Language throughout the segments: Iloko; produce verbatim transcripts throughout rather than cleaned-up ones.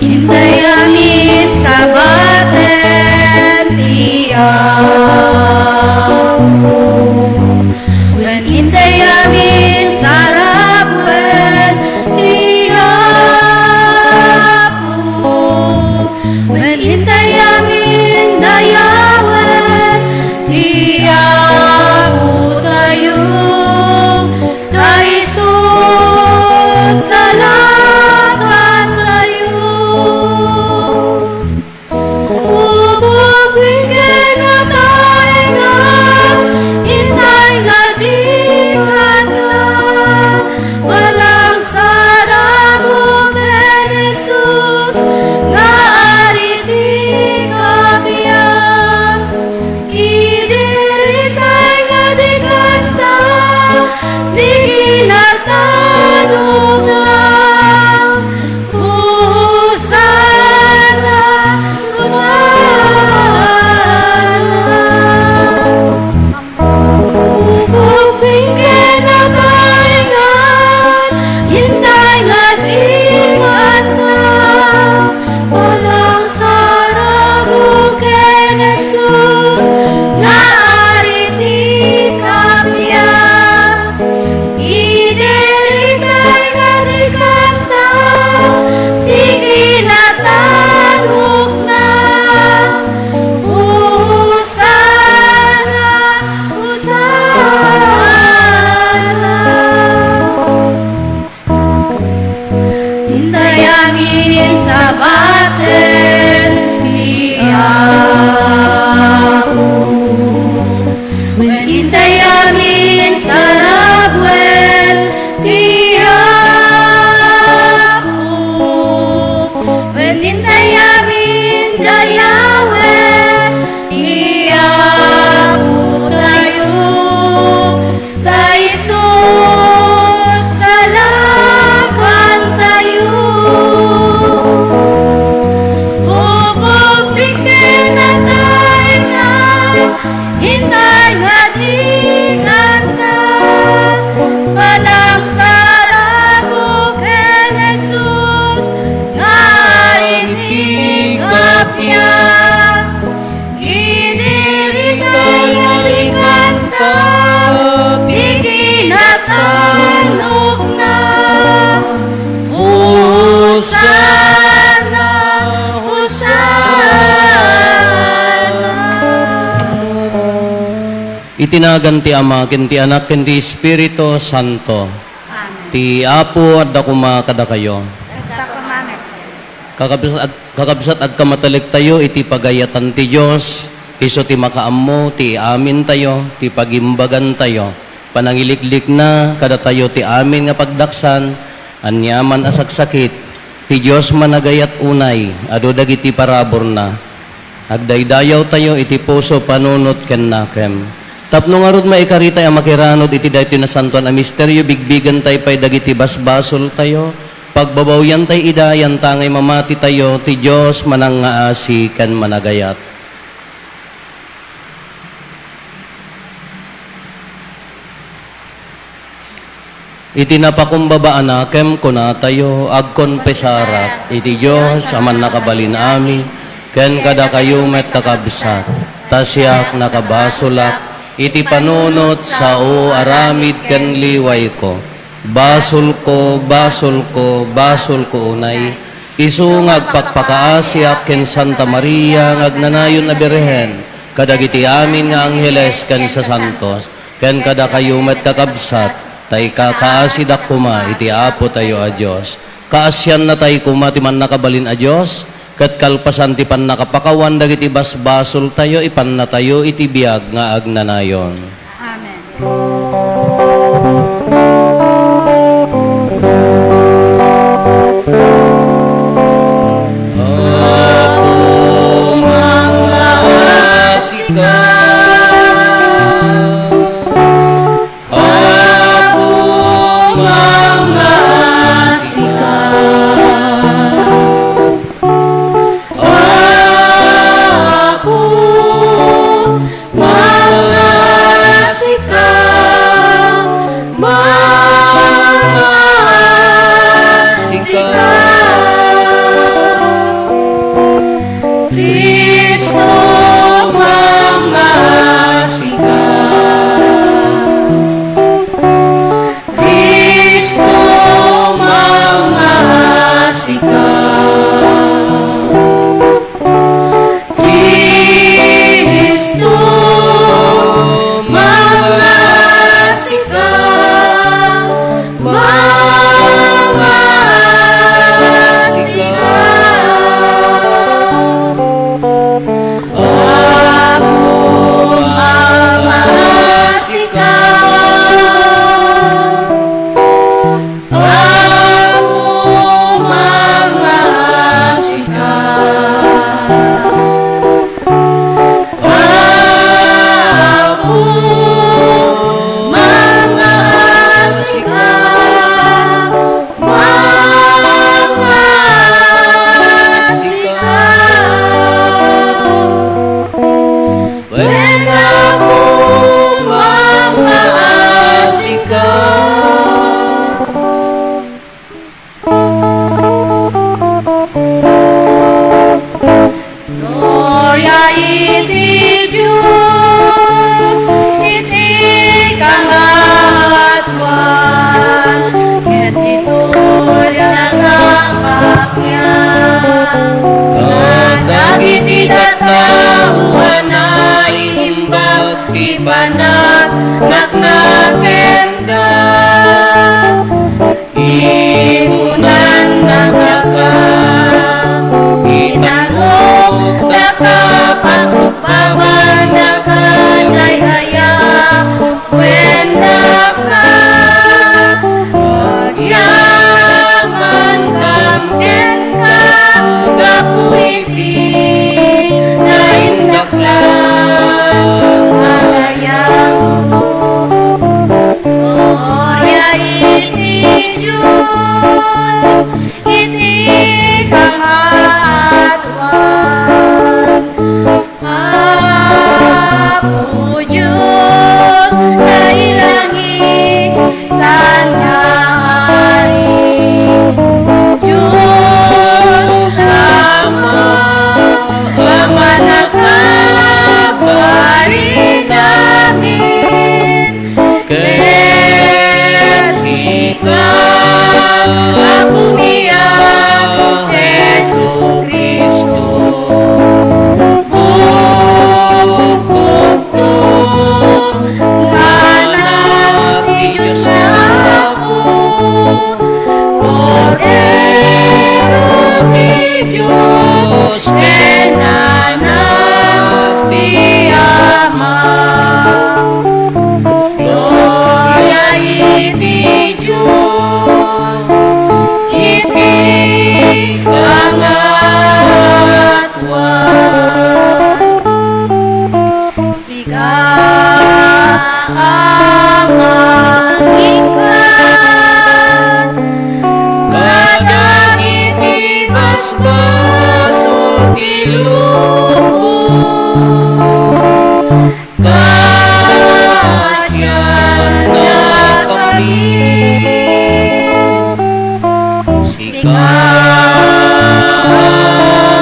Intay amin sabaten ti Apo. Wen intay amin sarabuen ti Apo. Wen intay amin dayawen ti Apotayo. Ta isut' salakantayo. Upog ken nataengan, intay nga di kanta, manangsarabok ken Jesus nga Ari ti kappia. Idi ritay nga di kanta, di kinatanokna. Hosanna, Hosanna. Upog ken nataengan, intay nga di kanta, manangsarabok ken Jesus nga Ari ti kappia. Idi ritay nga di kanta, ti kinatanokna. Hosanna, Hosanna. Intay amin sabaten ti Apo. Wen intay amin sarabuen ti Apo. Wen intay amin dayawen ti Apotayo. Ta isut' salakantayo. Upog ken nataengan, intay nga di kanta, manangsarabok ken Jesus nga Ari ti kappia. Idi ritay nga di kanta, ti kinatanokna. Hosanna, Hosanna. Iti nagan ti Ama, ken ti Anak, ken ti Espiritu Santo. Amen. Ti Apo adda koma kadakayo. Kasta koma met. Kakabsat, Kakabsat, agkamatelektayo iti pagayatan ti Dios, isu ti makaammo ti amintayo, ti pagimbagantayo. Panangiliklikna kadatayo ti amin nga pagdaksan, aniaman a saksakit, ti Dios managayat unay, adu dagiti paraburna. Agdaydayawtayo iti puso, panunot ken nakem. Tapno ngarud maikaritay a makiranod iti daytoy nasantoan a misterio, bigbigentay pay dagiti basbasoltayo. Pagbabawiantay ida, yantangay mamatitayo, ti Dios manangngaasi ken managayat. Iti napakumbaba a nakem, kunatayo, agkonfesarak iti Dios a mannakabalin-amin, ken kadakayo met, kakabsat, ta siak nakabasolak iti panunot sao, aramid ken liwayko. Basolko, basolko, basolko unay. Isu nga agpakpakaasiak ken Santa Maria nga agnanayon a Birhen, kadagiti amin nga angheles ken sasantos, ken kadakayo met, kakabsat, ta ikakaasidak koma iti Apotayo a Dios. Kaasiannatay koma ti mannakabalin a Dios, ket kalpasan ti pannakapakawan dagiti basbasoltayo, ipannatayo iti biag nga agnanayon. Amen. Apo, mangngaasika. Apo, mangngaasika.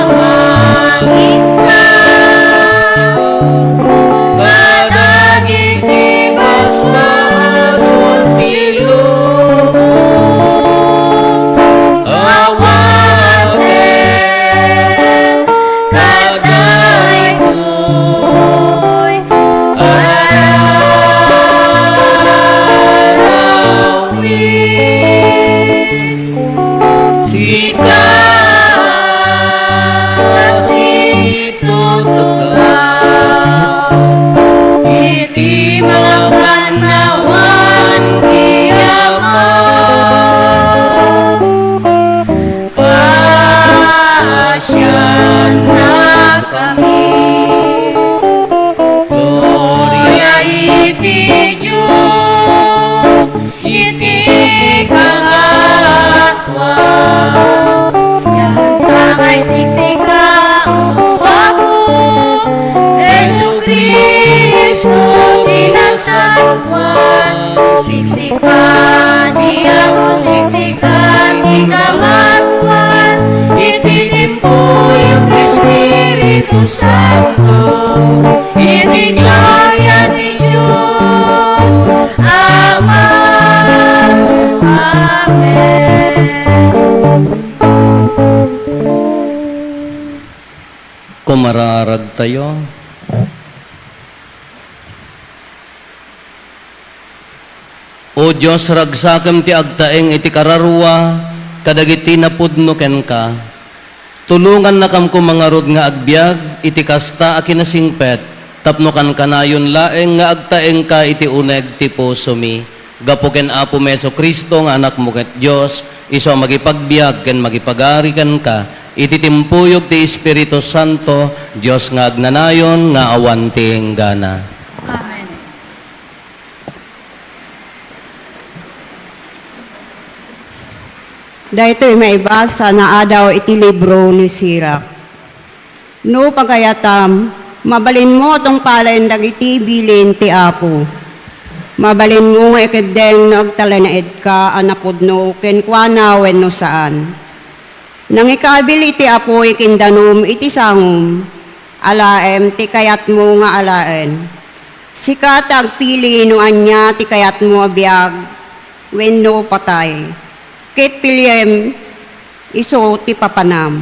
Amanginka kadagiti basbasol ti lubong. Awaten kadaytoy ararawmi. Sika a situtukaw iti makannawan ti Ama. Pasiannakami. Gloria iti Dios iti kangatoan. Yantangay siksika, O Apo, Jesu-Cristo ti nasantoan. Siksika ti Apo, siksika ti kangatoan. Iti timpuyog ti Espiritu Santo, iti gloria ti Dios Ama. Amen. Kumaraaragtayo. O Dios, ragsakem ti agtaeng iti kararua kadagiti napudno kenka. Tulongannakam koma ngarud nga agbiag iti kasta a kinasingpet tapno kankanayon laeng nga agtaengka iti uneg ti pusomi. Gapu ken Apomi Jesu-Cristo nga Anakmo ket Dios, isu a mangipagbiag ken mangipagari kenka iti timpuyog ti Espiritu Santo, Dios nga agnanayon nga awan ti inggana. Amen. Daytoy maibasa nga adaw iti libro ni Sirak. No pagayatam, mabalinmo a tungpalen dagiti bilin ti Apo. Mabalinmo nga ikeddeng no agtalinaedka a napudno kenkuana wenno saan. Nangikabil iti apuy ken danum iti sangom, alaem ti kayatmo nga alaen. Sika ti agpili no ania ti kayatmo a biag wenno patay, ket piliem isu ti papanam.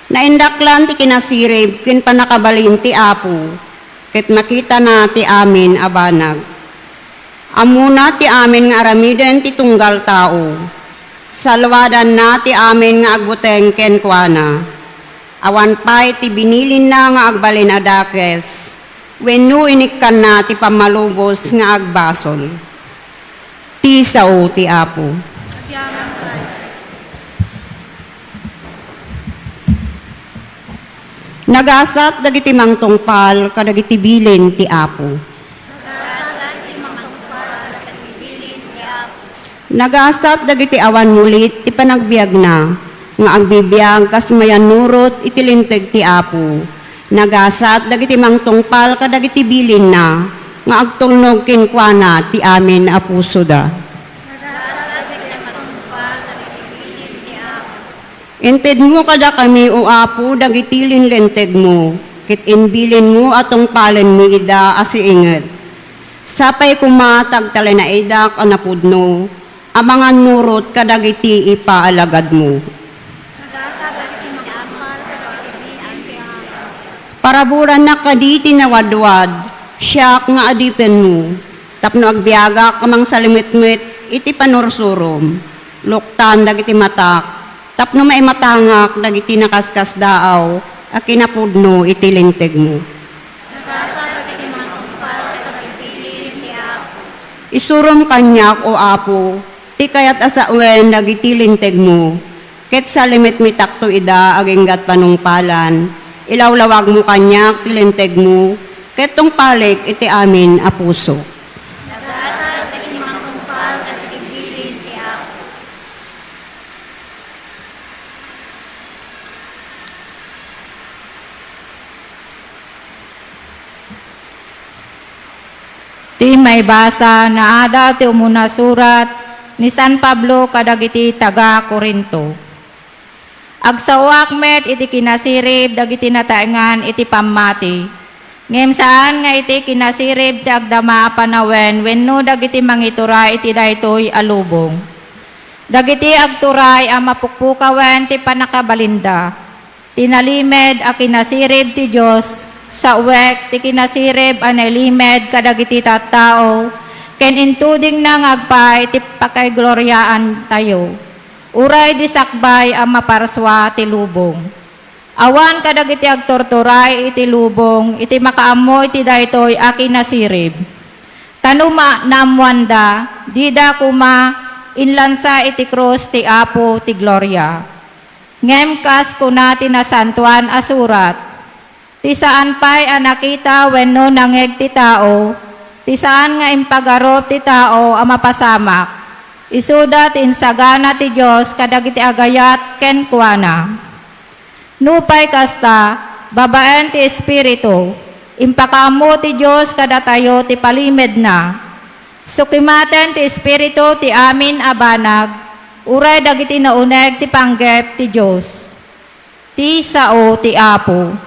Naindaklan ti kinasirib ken pannakabalin ti Apo, ket makitana ti amin a banag. Ammona ti amin nga aramiden ti tunggal tao. Saluadanna ti amin nga agbuteng kenkuana. Awan pay ti binilinna nga agbalin a dakes wenno inikkanna ti pammalubos nga agbasol. Ti sao ti Apo. Nagasat dagiti mangtungpal kadagiti bilin ti Apo. Nagasat dagiti awan mulit ti panagbiagna, nga agbibiag kas mayannurot iti linteg ti Apo. Nagasat dagiti mangtungpal kadagiti bilinna, nga agtulnog kenkuana ti amin a pusoda. Intedmo kadakami, O Apo, dagiti linlentegmo, ket imbilinmo a tungpalenmi ida a siinget. Sapay koma ti agtalinaedak a napudno a mangannurot kadagiti ipaalagadmo. Paraburannak kadi ti nawadwad, siak nga adipenmo, tapno agbiagak a mangsalimetmet iti panursurom. Luktan dagiti matak, tapno maimatangak dagiti nakaskasdaaw a kinapudno iti lintegmo. Isurom kaniak, O Apo, ti kayat a sawen dagiti lintegmo, ket salimetmetakto ida aginggat panungpalan. Ilawlawagmo kaniak ti lintegmo, ket tungpalik iti amin a pusok. Ti maibasa, naada ti umuna surat ni San Pablo kadagiti taga-Corinto. Agsaoak met iti kinasirib dagiti nataengan iti pammati, ngem saan nga iti kinasirib ti agdama a panawen wenno dagiti mangituray iti daytoy a lubong. Dagiti agturay a mapukpukawen ti pannakabalinda, ti nalimed a kinasirib ti Dios, saoek ti kinasirib a nalimed kadagiti tattao, ken intudingna nga agpaay ti pakaigloriaantayo, uray di sakbay a maparsua ti lubong. Awan kadagiti agturturay iti lubong iti makaammo iti daytoy a kinasirib. Ta no ma-, naammoanda, dida koma inlansa iti krus ti Apo ti Gloria. Ngem kas kuna ti Nasantoan a Surat, ti saan pay a nakita wenno nangngeg ti tao, ti saan nga impagarup ti tao a mapasamak, isuda ti insagana ti Dios kadagiti agayat kenkuana. Nupay kasta, babaen ti Espiritu, impakaammo ti Dios kadatayo ti palimedna. Sukimaten ti Espiritu ti amin a banag, uray dagiti nauneg ti panggep ti Dios. Ti sao ti Apo.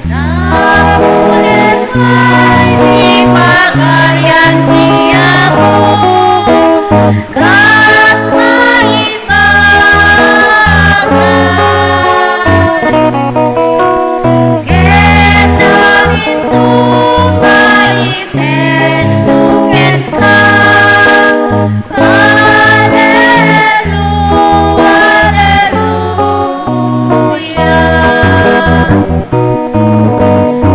Sapunen pay ti pagarian ti Apo, kas maibagay, ket amin tumaiten to kenka. Hallelujah, hallelujah.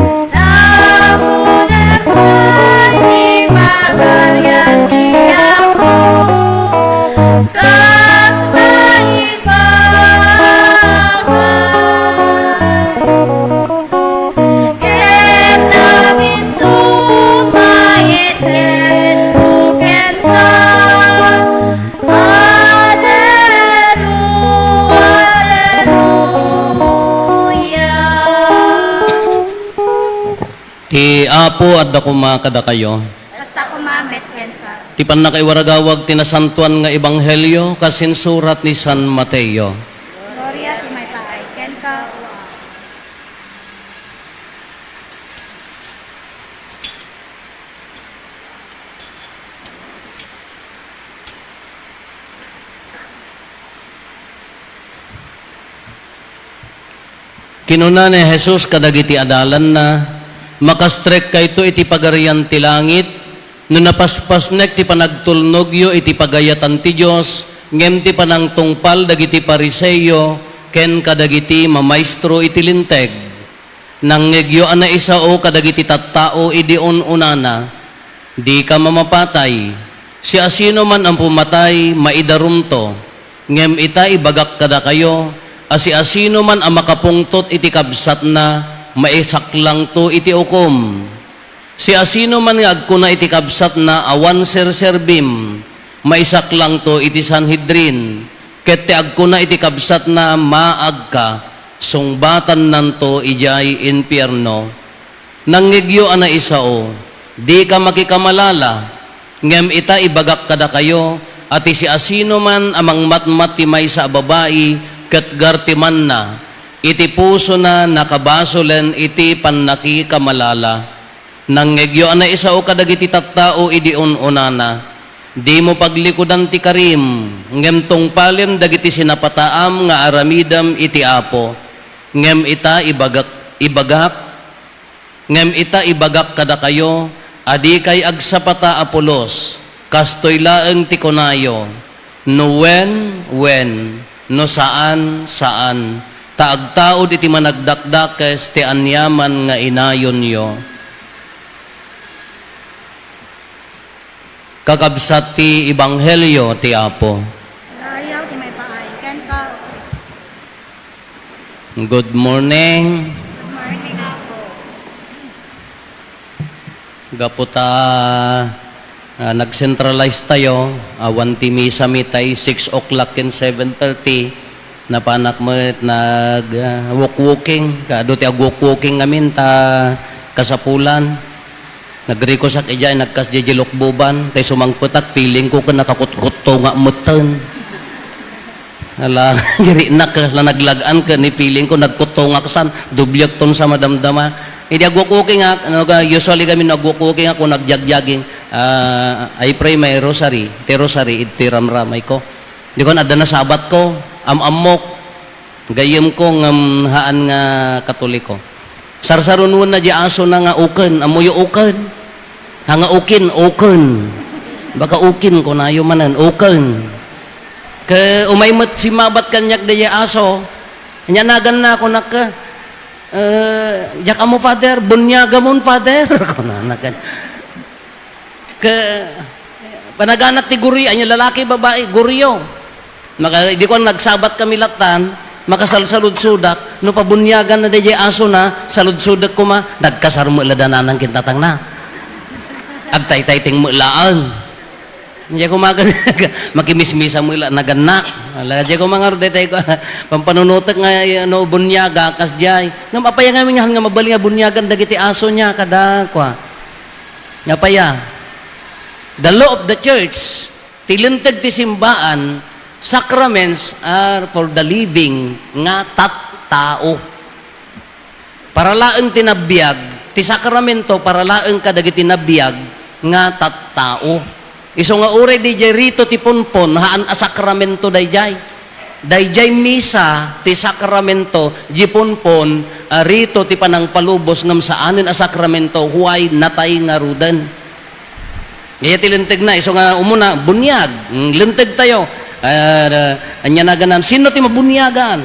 Sapunen pay ti pagarian ti Apo, kas maibagay. Ket amin tumaiten to kenka. Hallelujah, hallelujah. Ti Apo adda koma kadakayo. Kasta koma met kenka. Ti pannakaiwaragawag ti nasantoan nga ebanghelio kas insurat ni San Mateo. Gloria ti maipaay kenka, O Apo. Kinuna ni Jesus kadagiti adalanna, "Makastrekkayto iti Pagarian ti Langit no napaspasnek ti panagtulnogyo iti pagayatan ti Dios ngem ti panangtungpal dagiti Fariseo ken kadagiti mamaestro iti Linteg." Nangngegyo a naisao kadagiti tattao idi un-unana, "Dika mamapatay. Siasinoman a pumatay, maidarumto. Ngem ita, ibagak kadakayo a siasinoman a makapungtot iti kabsatna, maisaklangto iti ukom. Siasinoman nga agkuna iti kabsatna, 'Awan serserbim,' maisaklangto iti Sanhedrin, ket ti agkuna iti kabsatna, 'Maagka,' sungbatannanto idiay impierno." Nangngegyo a naisao, "Dika makikamalala, ngem ita, ibagak kadakayo a ti siasinoman a mangmatmat ti maysa a babai ket gartimanna iti pusona, nakabasolen iti pannakikamalala." Nangngegyo a naisao kadagiti tattao idi un-unana, "Dimo paglikudan ti karim, ngem tungpalem dagiti sinapataam nga aramidem iti Apo. Ngem ita, ibagak, ibagak, ngem ita, ibagak kadakayo a dikay agsapata a pulos." Kastoy laeng ti kunayo, "No wen, wen, no saan, saan, ta agtaud iti managdakdakes ti aniaman nga inayonyo." Kakabsat ti ebanghelio ti Apo. Rayaw ti maipaay kenka, O Cristo. Good morning. Good morning, Apo. Gapu ta, ah, nag-centralize tayo, awan ti misa mi tay six o'clock ken seven thirty, napanak met nag, ah, walk-walking, kaadu ti ag-walk-walking ngamin ta Kasapulan, nagrequest-ak idiay, nagkasdiay di lukboban, tay sumangpetak, feeling ko ken nakakutkutto nga metten. Ala, diri nak la naglag-an ken ni feeling ko nagkutto nga aksan, dobliak ton sa madamdama. Idi agwalking-ak, ano ka, usually kami no agwalking-ak o nagjogging, ah, I pray my rosary, ti rosary, iti ramramay ko. Di ko, adda na Sabat ko, am-ammok. Gayyem ko ngem haan nga Katoliko. Sarsarunoenna di asona nga uken, ammoyo uken? Ha nga ukin, uken. Baka ukin, kunayo manen, uken. Ket umay met simmabat kaniak daydiay aso, ania naganna, kunak, eh, diak ammo, Father, bunyagamon, Father, kunana ken. Ket panaganak ti guri, ania lalaki, babai, guriyo. Maka-, di ko nagsabat kami lattan, makasalsaludsodak, no pabunyaganna daydiay asona, saludsodek koma, nagkasar met la dananang ken tatangna. Agtaytayteng met laeng. Diay ko magan-, makimismisa met la nagannak. Ala, diay ko mangarud daytay ko, pampanunotek nga, no, bunyaga, kasdiay. Ngem apay ngamin nga, nga mabalin nga bunyagan dagiti aso nia, kada, kua. Apay a? The law of the church, ti linteg ti simbaan, sacraments are for the living nga tattao. Para laeng ti nabiag, ti sakramento para laeng kadagiti nabiag nga tattao. Isu nga uray daydiay rito ti ponpon, haan a sakramento daydiay. Daydiay misa ti sakramento, di ponpon, a rito ti panangpalubos ngem saanen a sakramento, huay natay ngaruden. Iya ti lentegna, isu nga umuna, buniag, mm, lentegtayo. Ah, ania naganan, sino ti mabuniagan?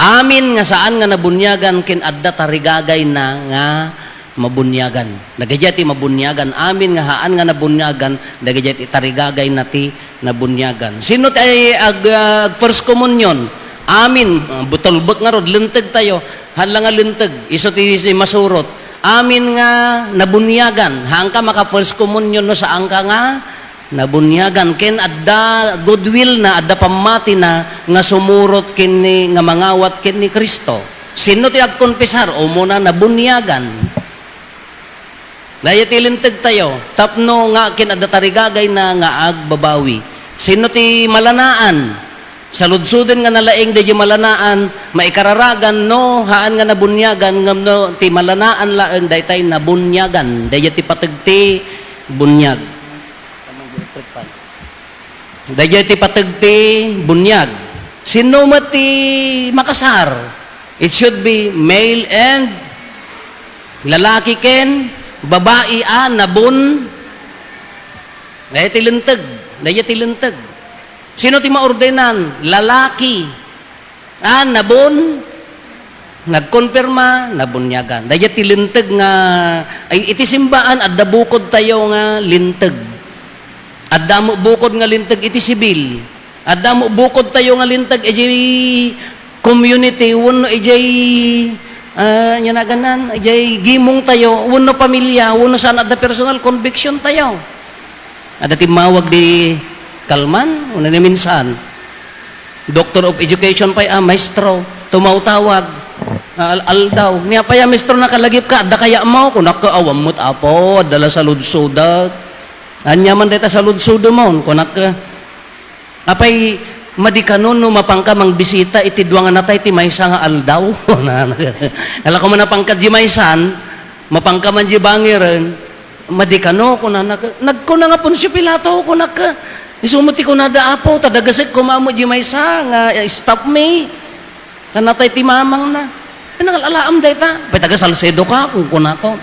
Amin nga saan nga nabuniagan ken adda tarigagayna nga mabuniagan. Dagiti ti mabuniagan, amin nga haan nga nabuniagan, dagiti ti tarigagayna ti nabuniagan. Sino ti ag-, ag-first communion? Amin, uh, butulbek ngarud, lentegtayo. Haan la nga lenteg, isu ti, ti masurot. Amin nga nabuniagan, haanka maka-first communion no saanka nga nabuniagan, ken adda goodwill na, adda pammatina nga sumurot kenni, nga mangawat kenni Cristo. Sino ti agkonfesar? Umuna, nabuniagan. Dayta ti lentegtayo, tapno nga ken adda tarigagayna nga agbabawi. Sino ti malanaan? Saludsoden nga nalaing daydi malanaan, maikararagan no haan nga nabuniagan, ngem no ti malanaan laeng daytay nabuniagan. Dayta ti pateg ti buniag. Daydiay ti pateg ti buniag. Sino met ti makasar? It should be male and lalaki ken babai a nabun-, daydiay ti lenteg. Daydiay ti lenteg. Sino ti maordenan? Lalaki. Ah, nabun-, nagkonfirma, nabuniagan. Daydiay ti linteg nga, ay, iti simbaan, adda bukodtayo nga linteg. Adda met bukod nga linteg iti sibil. Adda met bukodtayo nga linteg iti community, wenno iti, ah, ania naganan, iti gimongtayo, wenno pamilya, wenno saan adda personal conviction tayo. Adda timmawag di kalman, wenno ni minsan. Doctor of Education pay, ah, maestro, tumawtawag, ah, al-, aldaw. Ni apay a, maestro, nakalagipka, adda kayatmo? Kunak, awan met, Apo, adda la saludsodek. Ania man dayta saludsodemon? Kunak, apay, madi kano no mapanka mangbisita iti dua nga natay ti maysa nga aldaw? Ala, koma napanka di maysan, mapanka man di bangiren, madi kano, kunana, nagkuna nga Poncio Pilato, kunak, isu met ti kunada, Apo, ta dagesek koma met di maysa nga, eh, staff mi. Kanatay ti mamangna. Ay, nangalaam dayta. Pay taga Salcedo ka, kunkunako.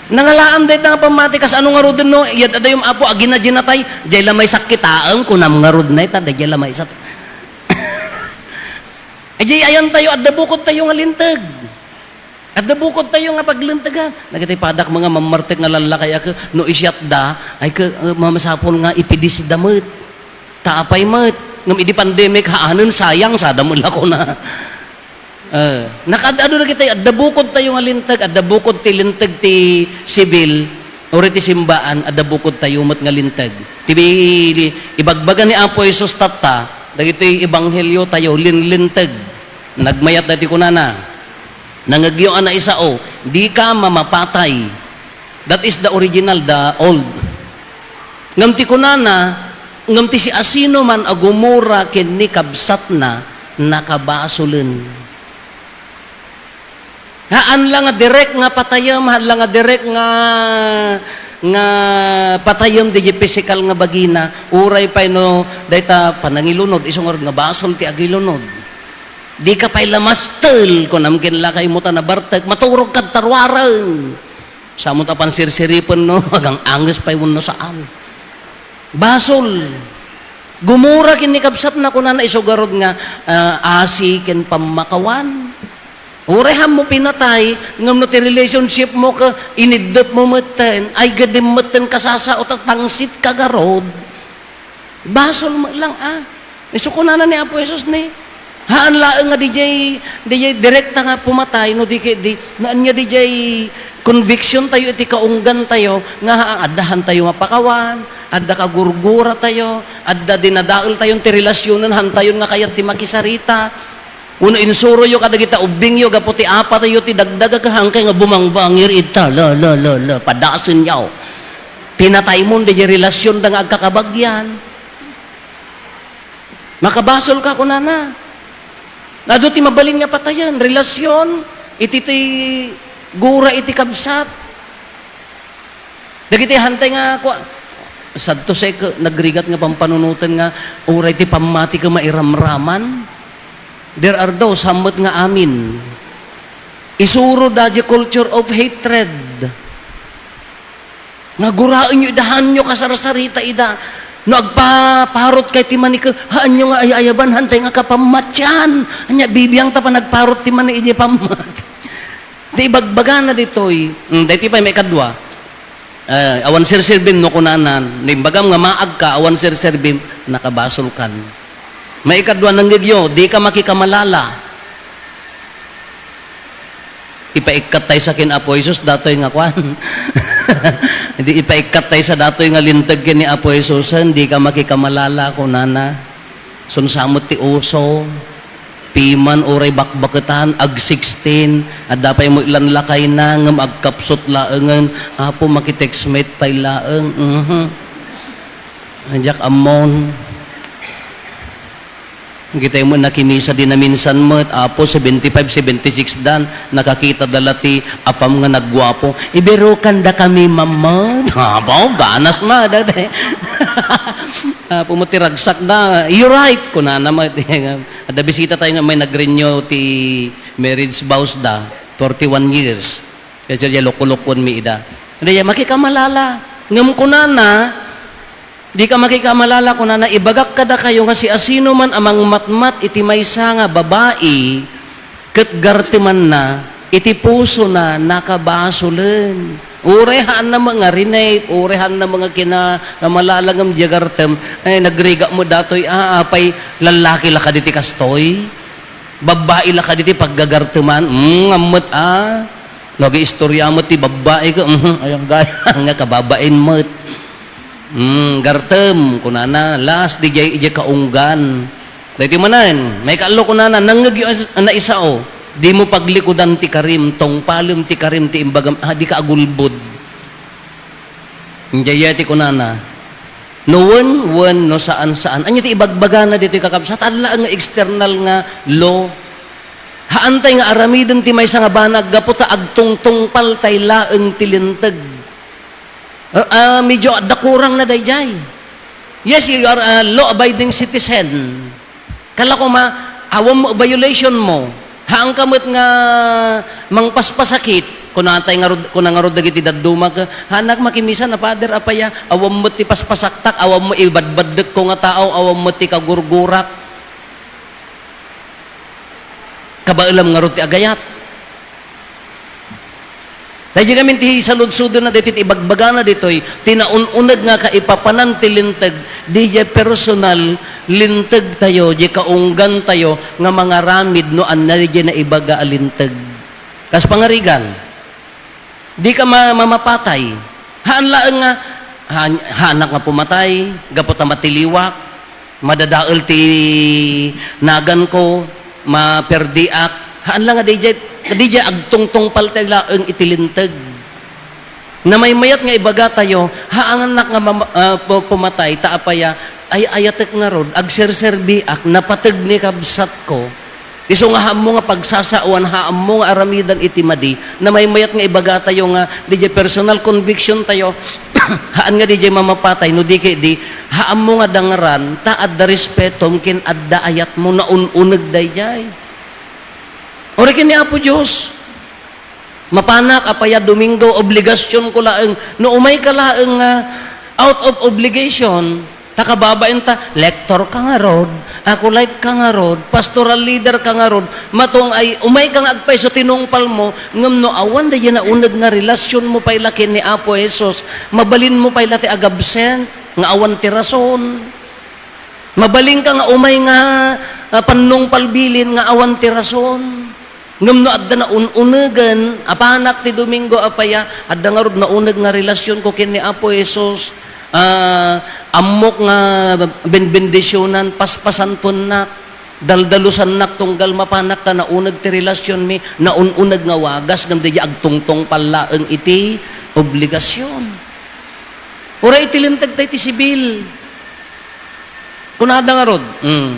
Nangalaam dayta nga pammati, kasano ngaruden no, iyad-adayom, Apo, agina-dinatay, diay la maysak kitaeng, kunam ngarud na ita, diay la maysak. Ay, diay ayantayo, adda bukodtayo nga linteg. Adda bukodtayo nga paglentegan. Dagiti padak, mga mammartek nga lallakay a ke-, no isiatda, ay ke-, eh, masapul nga ipidisda met. Ta apay met, ngem idi pandemic, haanen, sayang, sada met la kuna. Eh, nakaad-adu dagiti, adda bukodtayo nga linteg, adda bukod ti linteg ti sibil, uray ti simbaan, adda bukodtayo met nga linteg. Ti bi-, ibagbaga ni Apo Jesus tatta, dagiti ebangheliotayo, linlinteg. Nagmayat dati kunana, Nangngegyo a naisao, dika mamapatay. That is the original, the old. Ngem ti kunana, ngem ti siasinoman a gumura ken ni kabsatna, nakabasolen. Haan la nga direct nga patayem, haan la nga direct nga, nga patayem diay pisikal nga bagina, uray pay no dayta panangilunod, isu ngarud nga basol ti agilunod. Dika pay la mastel, kunam ken lakaymo ta nabartek, maturogkad ta ruaren. Samot a pansirsiripen no agang-anges pay wenno saan. Basol. Gumura ken ni kabsatna, kunana, isu ngarud nga, ah, asi ken pammakawan. Uray haanmo pinatay, ngem no ti relationshipmo ket iniddepmo metten, ay gadim metten kasasao ta tangsitka ngarud. Basol met lang, a. Isu kunana ni Apo Jesus ni, haan laeng nga diay, diay direkta nga pumatay, no di ket di, no ania diay conviction tayo iti kaunggan tayo, nga haan, adda haantayo mapakawan, adda kagurgura tayo, adda dinadael tayo ti relasionen, haantayon nga kayat ti makisarita. Wenno insuroyo kadagita ubbingyo gapu ti apatyo ti dagdaga, ket haankay nga bumangbangir ita, la, la, la, la, padasenyo. Pinataymon diay relasionda nga agkakabagyan. Makabasolka, kunana. Adu ti mabalin nga patayen, relasion, iti ti gura iti kabsat. Dagiti haantay nga kua-, sadto say ke-, nagrigat nga pampanunoten nga uray ti pammati ket mairamraman. There are those, hammet nga amin. Isuroda diay culture of hatred. Nga guraenyo ida, haanyo kasarsarita ida. No agpaparot kay ti mani ket, haanyo nga ay-ayaban, haantay nga kapammatian. Ania, bibiang ta panagparot ti mani idiay pammati. Ti ibagbagana ditoy, mm, daytoy pay maikadua. Eh, awan serserbim no kunana, no imbagam nga maagka, awan serserbim, nakabasolkan. Maikadua, nangngegyo, dika makikamalala. Ipaikkat tayo sa ken Apo Jesus, datoy nga kuan. Hindi, ipaikkat tayo sa datoy nga linteg ken ni Apo Jesus, dika makikamalala, kunana. Sunsamot ti uso, piman uray bakbaketan, ag sixteen, adda pay met lan lakayna, ngem agkapsut laengen, Apo, makitext met pay laeng, mhm. Diak ammon. Kitay mo, nakimisa di naminsan met, Apo, seventy-five, seventy-six dan, nakakita da la ti apam nga nagguapo. Ibirukanda kami, mamad. Apo, ganas ma, dati. Apo mo ti ragsak da. You're right, kunana met. Adda bisita tayo nga may nag-renew ti marriage vows da, forty-one years. Kaya siya, luko-lukon mi ida. Kaya, makikamalala. Ngem kunana, dika makikamalala, kunana, ibagak kadakayo nga siasinoman a mangmatmat iti maysa nga babai, ket gartemanna, iti pusona, nakabasolen. Uray haanna met nga rinep, uray haanna met nga kinamalala ngem diay gartem, ay, nagrigat met datoy, a, apay, lallaki la kadi ti kastoy? Babbai la kadi ti paggagarteman? Mm, ammet, a. No, agistorya met ti babbai ket, mhm, ayang gaya nga kababain met. Mm, gartem, kunana, las, diay, diay kaunggan. Daytoy manen, maikaallo kunana, nangngegyo a naisao, dimo paglikudan ti karim, tungpalem ti karim ti imbagam, a, dika agulbod. Diay ti kunana, no wen, wen, no saan, saan. Ania ti ibagbagana ditoy, kakabsat? Alla nga external nga law. Haantay nga aramiden ti maysa nga banag gapu ta agtungtungpal tay laeng ti linteg. Ah, ah, medyo adda kurangna daydiay. Yes, you are a law-abiding citizen. Kala koma, awan mo, violation mo. Haanka met nga mangpaspasakit. Kuna tay ngarud, kuna ngarud dagiti dadduma ket, "Haanak, makimisan a, Father, apay a, awan met ti paspasaktak, awan mo ibadbaddekko nga tao, awan met ti kagurgurak." Kabaelam ngarud ti agayat. Daydi ngamin ti saludsodna ditoy, ti ibagbagana ditoy, ti naun-uneg nga kaipapanan ti linteg, diay personal linteg tayo, diay kaunggan tayo nga mangaramid no ania diay naibaga a linteg. Kas pangarigan, dika ma-, mamapatay. Haan laeng nga, haan-, haanak nga pumatay, gapu ta matiliwak, madadael ti naganko, maperdiak. Haan la nga daydiay, Kadi diay agtungtungpal tayo laeng iti linteg. Namaymayat nga ibagatayo, haannak nga mama-, ah, pu-, pumatay, ta apaya, ay-ayatek ngarud, agserserbiak, napateg ni kabsatko. Isu nga haammo nga pagsasaoan, haammo nga aramidan iti madi, namaymayat nga ibagatayo nga, diay personal conviction tayo, haan nga diay mamapatay, no di ket di, haammo nga dangran, ta adda respetom ken adda ayatmo, naun-uneg daydiay. Uray ken ni Apo Dios, mapanak, apaya Domingo, obligasionko laeng. No umayka laeng nga out of obligation, ta kababain ta, lector ka ngarud, acolyte ka ngarud, pastoral leader ka ngarud, matungpal, umayka nga agpayso ti nungpalmo, ngem no awan daydiay nauneg nga relasionmo pay la ken ni Apo Jesus, mabalinmo pay la ti agabsent nga awan ti rason. Mabalinka nga umay nga, ah, pannungpalbilin nga awan ti rason. Ngem no adda naun-unegen, apanak ti Domingo, apaya, adda ngarud nauneg nga relasionko ken ni Apo Jesus. Ah, ammok nga benbendisionan, paspasanpennak, daldalusannak tunggal mapanak ta nauneg ti relasionmi, naun-uneg nga wagas, ngem diay agtungtungpal laeng iti obligasion. Uray iti linteg tayo ti sibil. Kunada ngarud, mm.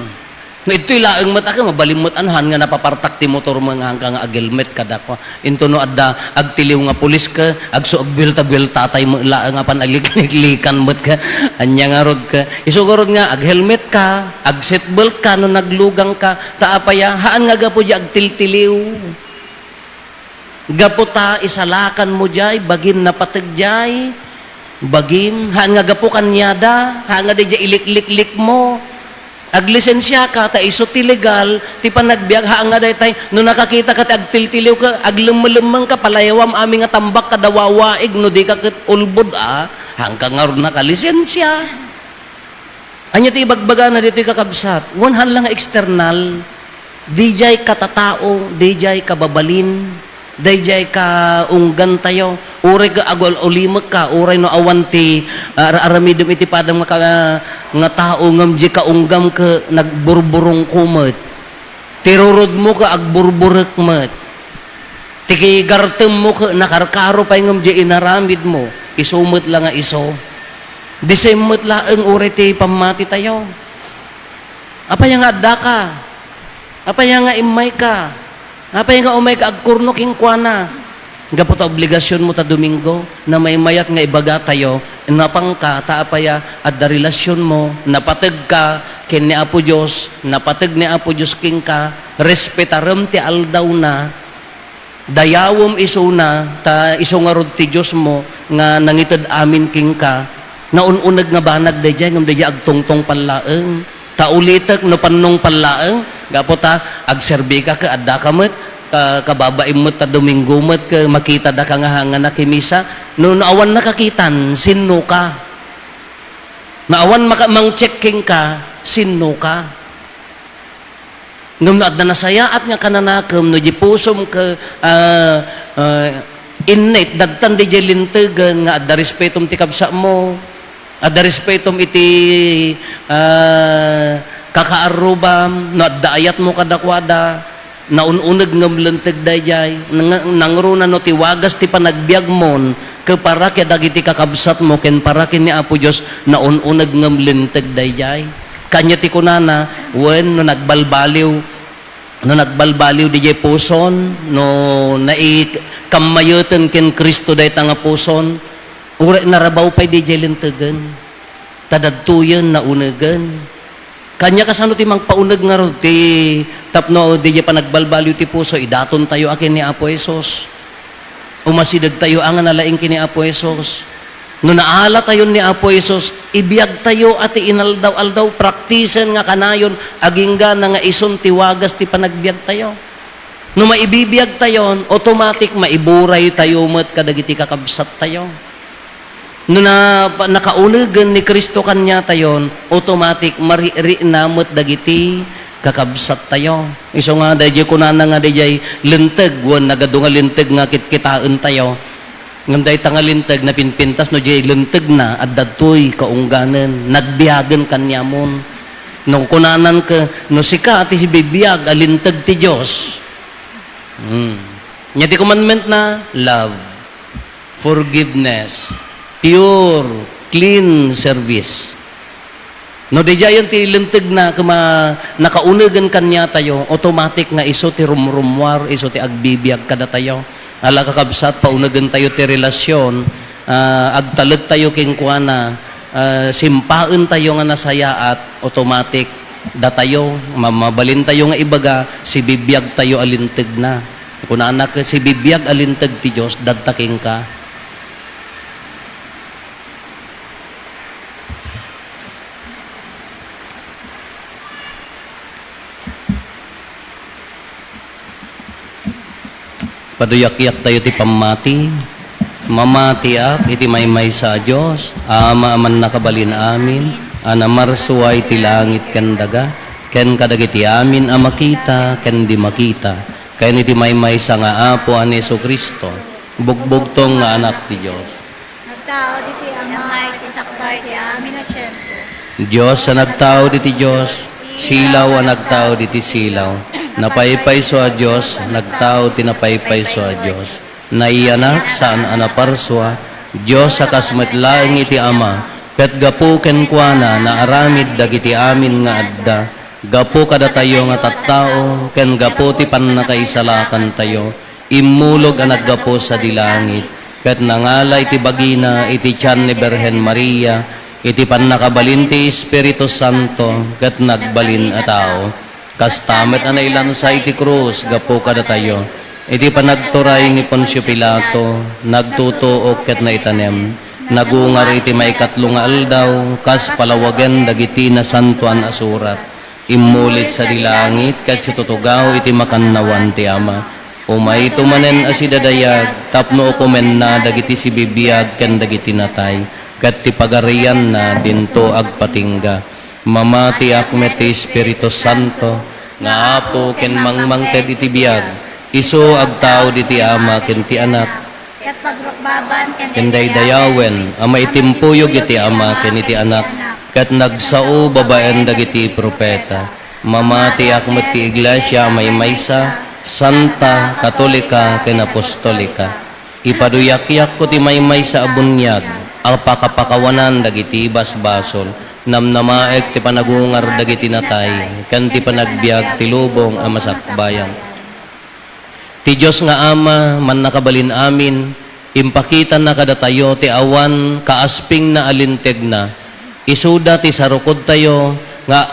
No, itoy laeng met a, mabalin met a, haan nga napapartak ti motormo nga haanka nga aghelmet kadakua. Into no adda agtiliw nga pulis ka, agsu-, agbuelta-bueltatay met laeng a panalikliklikan met ka. Ania ngarud ka. Isu ngarud nga, aghelmet ka, agseatbelt ka no naglugang ka, ta apaya, haan nga gapu diay agtiltiliw. Gapu ta isalakanmo diay, bagim napateg diay, bagim, haan nga gapu kaniada, haan nga diay ilikliklikmo. Aglisensiaka, ta isu ti legal, ti panagbiag, haan nga daytay, no nakakitaka ti agtiltiliw ka, aglemmelemmeng ka, palayawam amin nga tambak kada wawaig, no dika ket ulbod, a, haanka ngarud nakalisensia. Ania ti ibagbagana ditoy, kakabsat? Wen, haan la nga external, diay katatao, diay kababalin, diay kaunggantayo. Uray ka agul-ulimekka, uray no awan ti, ah, ar-aramidem iti padam nga ka-, nga tao, ngem diay kaunggam ket nagburburungko met. Ti rurodmo ket agburburek met. Ti gartemmo ket nakarkaro pay ngem diay inaramidmo, isu met la nga isu. The same met laeng uray ti pammatitayo. Apay nga addaka? Apay nga immayka? Apay nga umayka agkurno kenkuana? Gapu ta obligasionmo ta Domingo, namaymayat nga ibagatayo, napangka, ta apaya, adda relasionmo, napategka ken ni Apo Dios, napateg ni Apo Dios kenka, respetarem ti aldawna, dayawem isuna, ta isu ngarud ti Diosmo nga nangited amin kenka, naun-uneg nga banag daydiay, ngem daydiay agtungtungpal laeng. Ta ulitek, no pannungpal laeng, gapu ta agserbika ket addaka met, ka-, kababaim met ta Domingo met ket makitadaka nga, nga nakimisa. No, no awan nakakitan, sinno ka? No awan maka-, mangcheck kenka, sinno ka? Ngem no adda nasayaat nga kananakem, no di pusom ket, ah, ah, innit, dadtan diay lintegen nga adda respetom ti kabsatmo, adda respetom iti, ah, kakaarrubam, no adda ayatmo kadakuada, naun-uneg ngem linteg daydiay, nang-, nangruna no ti wagas ti panagbiagmon, ket para kadagiti kakabsatmo ken para ken ni Apo Dios, naun-uneg ngem linteg daydiay. Kania ti kunana, wen, no nagbalbaliw, no nagbalbaliw diay puson, no naikammayeten ken Cristo dayta nga puson, uray narabaw pay diay lintegen, ta dadtoyen naunegen. Kania kasano ti mangpauneg ngarud ti tapno diay panagbalbaliw ti puso, idatontayo a ken ni Apo Jesus. Umasidegtayo a nga nalaing ken ni Apo Jesus. No naalatayon ni Apo Jesus, ibiagtayo a ti inaldaw-aldaw, praktisen nga kanayon, agingga na nga isun ti wagas ti panagbiagtayo. No maibibiagtayon, automatic, maiburaytayo met kadagiti kakabsattayo. No na-, nakaunegen ni Cristo kaniatayon, automatic, marikna met dagiti kakabsattayo. Isu nga, daydiay kunana nga daydiay linteg, wen nagadu nga linteg nga kitkitaentayo. Ngem dayta nga linteg, napinpintas, no diay lintegna, adda toy kaungganen, nagbiagen kaniamon. No kunanan ket, no sika ti bibiag a linteg ti Dios, hmm, Nya ti commandment na, love, forgiveness, pure, clean service. No didiayen ti lintegna ket ma-, nakaunegen kaniatayo, automatic nga isu ti rumrummuar, isu ti agbibiag kadatayo. Ala, kakabsat, paunegentayo ti relasyon, ah, agtalektayo kenkuana, ah, simpaentayo nga nasayaat, automatic, datayo, ma-, mabalintayo nga ibaga, sibibiagtayo a lintegna. Kunana ket, sibibiag a linteg ti Dios, dadta kenka. Paduyakyak tayo ti pammati. Mamatiak iti maymaysa a Dios, Ama a mannakabalin amin, a namarsua iti langit ken daga, ken kadagiti amin a makita ken di makita, ken iti maymaysa nga Apo a ni Jesu-Cristo, bugbugtong nga Anak ti Dios. Nagtaud iti Ama iti sakbay ti amin a tiempo. Dios a nagtaud iti Dios, silaw a nagtaud iti silaw. Napaypayso a Dios, nagtaud ti napaypayso a Dios. Naiyanak saan a naparsua, Dios a kas met laeng iti Ama, ket gapu kenkuana naaramid dagiti amin nga adda. Gapu kadatayo nga tattao, ken gapu ti pannakaisalakantayo, immulog a naggapu sadi langit, ket nangala iti bagina iti tian ni Birhen Maria, iti pannakabalin ti Espiritu Santo, ket nagbalin a tao. Kasta met a nailansa iti krus gapu kadatayo, iti panagturay ni Poncio Pilato, nagtutuok ket naitanem, nagungar iti maikatlo nga aldaw, kas palawagen dagiti nasantoan a surat. Immuli sadi langit ket situtugaw iti makannawan ti Ama. Umayto manen a sidadayag tapno ukomenna dagiti sibibiag ken dagiti natay, ket ti pagarianna dinto agpatingga. Mamatiak met ti Espiritu Santo nga Apo ken mangmangted iti biag, isu agtaud iti Ama ken ti Anak, ket pagrukbaban ken daydayawen a maitimpuyog iti Ama ken iti Anak, ket nagsao babaen dagiti profeta. Mamatiak met ti Iglesia a maymaysa, santa, katolika, ken apostolika. Ipaduyakyakko ti maymaysa a buniag a pakapakawanan dagiti basbasol, namnamaek ti panagungar dagiti natay, ken ti panagbiag ti lubong a masakbayan. Ti Dios nga Ama, mannakabalin amin, impakitana kadatayo ti awan kaaspingna a lintegna. Isuda ti sarukodtayo nga,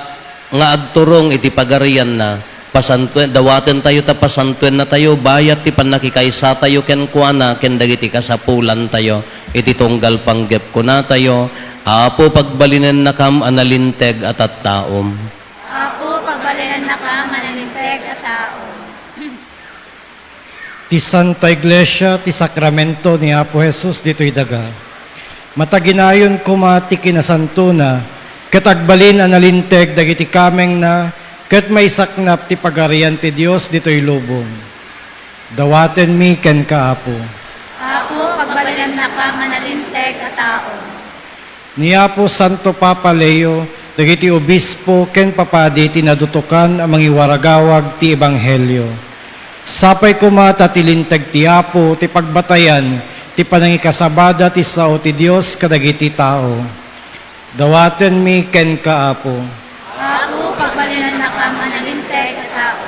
nga agturong iti pagarianna. Pasantuen-, dawatentayo ta pasantuennatayo bayat ti pannakikaysatayo kenkuana ken dagiti kasapulantayo. Iti tunggal panggep kunatayo, Apo, pagbalinennakam a nalinteg a tattaom. Apo, pagbalinennakam a nalinteg a tao. Ti Santa Iglesia, ti sakramento ni Apo Jesus ditoy daga. Mataginayon koma ti kinasantona, ket agbalin a nalinteg dagiti kamengna, ket maisaknap ti pagarian ti Dios ditoy lubong. Dawatenmi kenka, Apo. Apo, pagbalinennakam a nalinteg a tao. Ni Apo Santo Papa Leo, dagiti obispo ken papadi ti nadutokan a mangiwaragawag ti ebanghelio. Sapay koma ta ti linteg ti Apo ti pagbatayan ti panangikasabada ti sao ti Dios kadagiti tao. Dawatenmi kenka, Apo. Apo, pagbalinennakam a nalinteg a tao.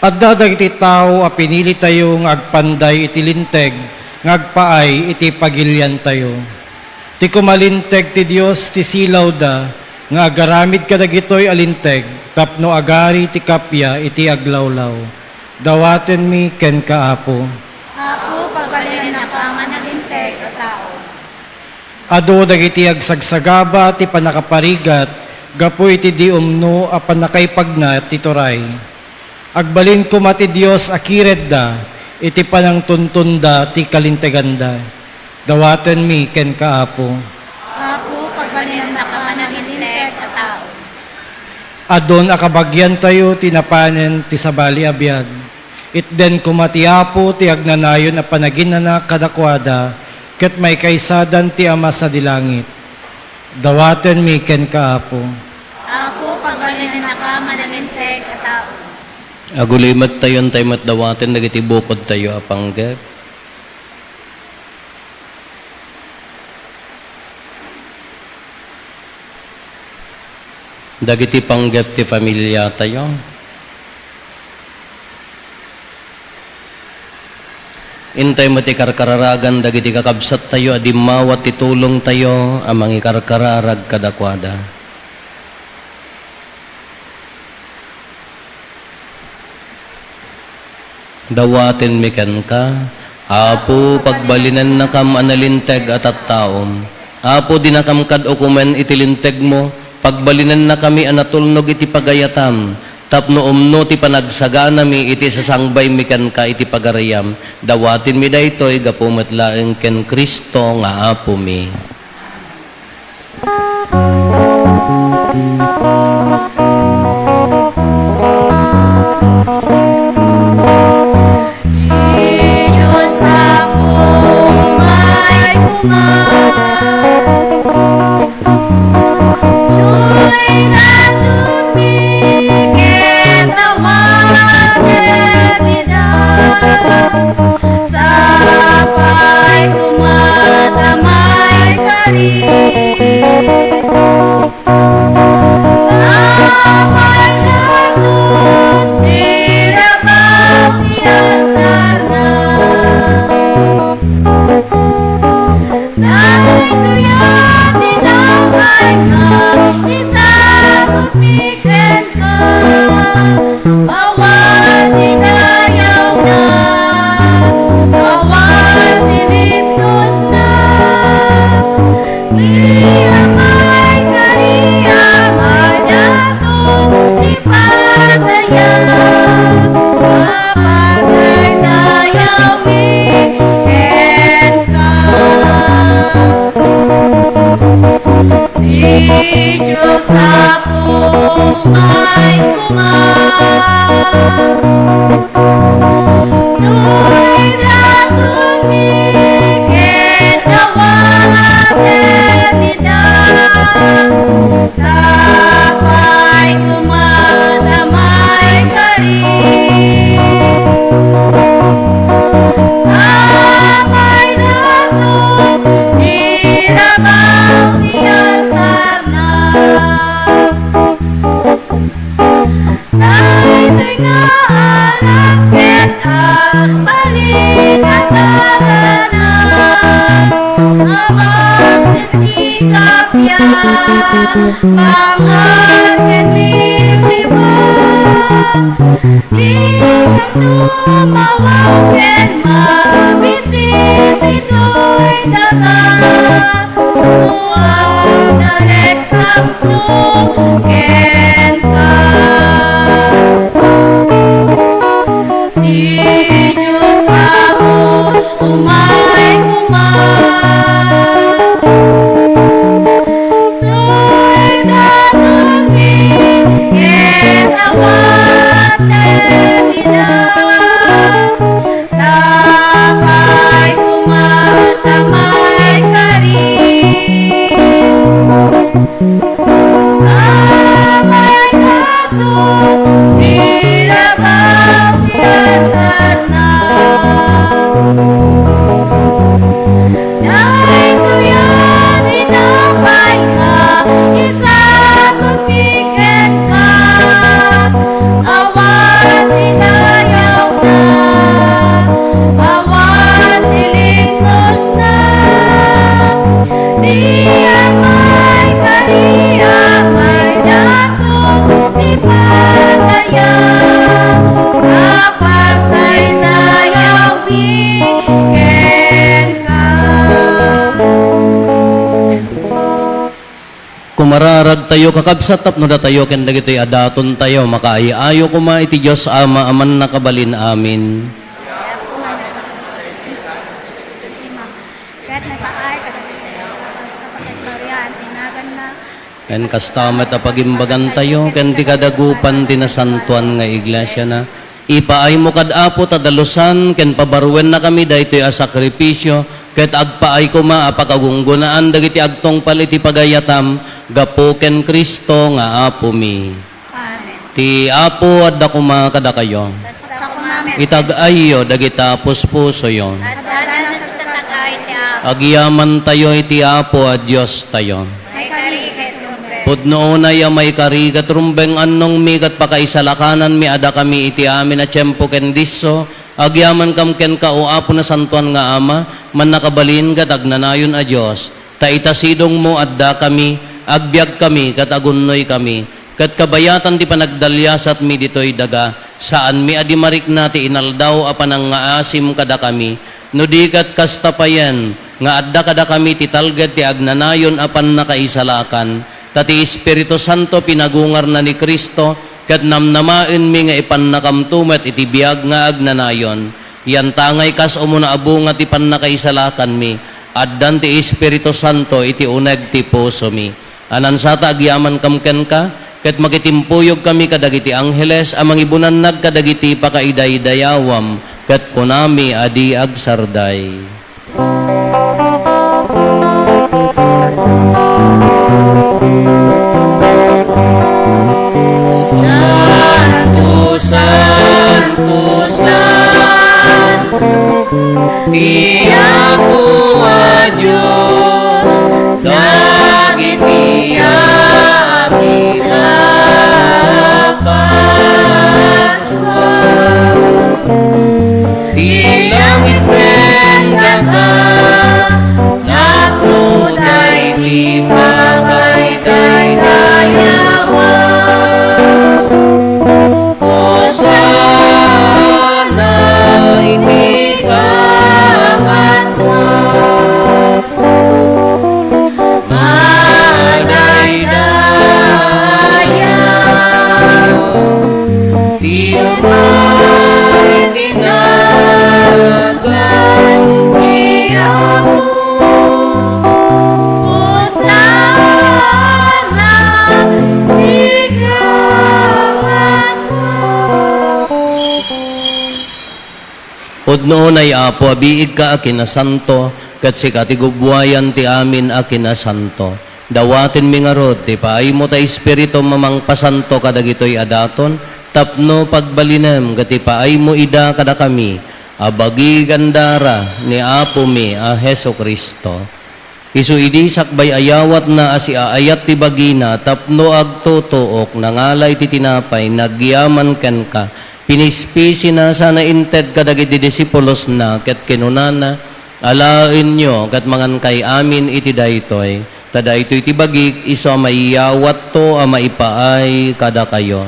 Adda dagiti tao a pinilitayo nga agpanday iti linteg nga agpaay iti pagiliantayo. Ti kumalinteg ti Dios ti silawda nga agaramid kadagitoy a linteg tapno agari ti kappia iti aglawlaw. Dawatenmi kenka, Apo. Apo, pagbalinennakam a nalinteg a tao. Adu dagiti agsagsagaba ti pannakaparigat gapu iti di umno a pannakaipagna ti turay. Agbalin koma ti Dios a kiredda iti panangtuntonda ti kalinteganda. Dawatenmi kenka, Apo. Apo, pagbalinennakam a nalinteg a tao. Adun a kabagiantayo ti napanen ti sabali a biag. Itden koma ti Apo ti agnanayon a panaginana kadakuada, ket maikaisadan ti Ama sadi langit. Dawatenmi kenka, Apo. Apo, pagbalinennakam a nalinteg a tao. Agulimettayo, intay met dawaten dagiti bukodtayo a panggep. Dagiti panggep ti familiatayo. Intay met ikarkararagan dagiti kakabsattayo a dimmawat ti tulongtayo a mangikarkararag kadakuada. Dawatenmi kenka, Apo, pagbalinennakam a nalinteg a tattaom. Apo, dinakam kad ukomen iti lintegmo, pagbalinennakami a natulnog iti pagayatam, tapno umno ti panagsaganami iti sasangbaymi kenka iti pagarayam. Dawatenmi daytoy gapu met laeng ken Cristo nga Apomi. Ti Dios Apo, umay koma. Daytoy datonmi ket awatem ida. Sapay koma ta maikari. Amay daton ti rabaw ti altarna. Daytoy a tinapay nga isagutmi kenka. Awan ti dayawna, awan ti libnosna. Ti amay kari a madaton ti pataya, apagdaydayaw mi kenka. Ti Dios Apo, umay koma. Daytoy datonmi ket awatem ida. Sapay koma ta maikari. Amay daton ti rabaw ti altarna. Daytoy nga anak ket abalin a tarana. Amangan ti kappia, pangar ken liwliwa. Dikam tumawaw ken mabisin ditoy daga. No adda rekkamto kenka. Ti Dios Apo, umay koma. Daytoy datonmi ket awatem ida. Sapay koma ta maikari. Amay daton ti rabaw ti altarna. Daytoy a tinapay nga isagutmi kenka. Awan ti dayawna, awan ti libnosna. Ti amay kari a maidaton ti pataya, apagdaydayaw mi kenka. Kumararagtayo, kakabsat, tapno datayo ken dagitoy a datontayo makaay-ayo koma iti Dios Ama a mannakabalin amin. Ket napaay kadagiti kapateg Maria, ti naganna. Ken kasta met a pagimbagantayo ken ti kadagupan ti nasantoan nga iglesiana. Ipaaymo kad Apo ta dalusan ken pabarruennakami daytoy a sakrifisio, ket agpaay koma a pakagunggonaan dagiti agtungpal iti pagayatam gapu ken Cristo nga Apomi. Amen. Ti Apo adda koma kadakayo. Kasta koma met. Itag-ayyo dagita puspusoyo. Adda nasagtatag-ay ti Apo. Agyamantayo iti Apo a Diostayo. Maikari ket rumbeng. Pudno unay a maikari ket rumbeng, annongmi ket pakaisalakananmi a dakami iti amin a tiempo ken disso, agyamankam kenka, O Apo, Nasantoan nga Ama, mannakabalin ket agnanayon a Dios. Ta ita sidongmo addakami, agbiagkami, ket agunnoykami, ket kabayatan ti panagdaliasatmi ditoy daga, saanmi a di marikna ti inaldaw a panangngaasim kadakami, no di ket kasta payen nga adda kadakami ti talged ti agnanayon a pannakaisalakan, ta ti Espiritu Santo pinagungarna ni Cristo, ket namnamaenmi nga ipannakamto met iti biag nga agnanayon. Yantangay kas umuna a bunga ti pannakaisalakanmi, addan ti Espiritu Santo iti uneg ti pusomi. Anansata agyamankam kenka, ket makitimpuyogkami kadagiti angheles a mangibunannag kadagiti pakaidaydayawam, ket kunami a di agsarday. Santo, santo, santo, ti Apo a Dios, dagiti amin a Pasua. Ti langit ken daga, napnotay ti pakaidaydayawan. Hosanna iti kangatoan. Madaydaya ti umay ti nagan ti Apo. Hosanna iti kangatoan. Pudno unay, Apo, a biigka a kinasanto, ket sika ti gubbuayan ti amin a kinasanto. Dawatenmi ngarud ti paaymo ta Espiritum a mangpasanto kadagitoy a daton, tapno pagbalinem ket ipaaymo ida kadakami a bagi ken dara ni Apomi a Jesu-Cristo. Isu idi sakbay a yawatna a siaayat ti bagina tapno agtutuok, nangala iti tinapay, nagyaman kenka, pinispisina sana inted kadagiti disipulosna, ket kinunana, "Alaenyo ket mangankay amin iti daytoy, ta daytoy ti bagik, isu a maiyawatto a maipaay kadakayo."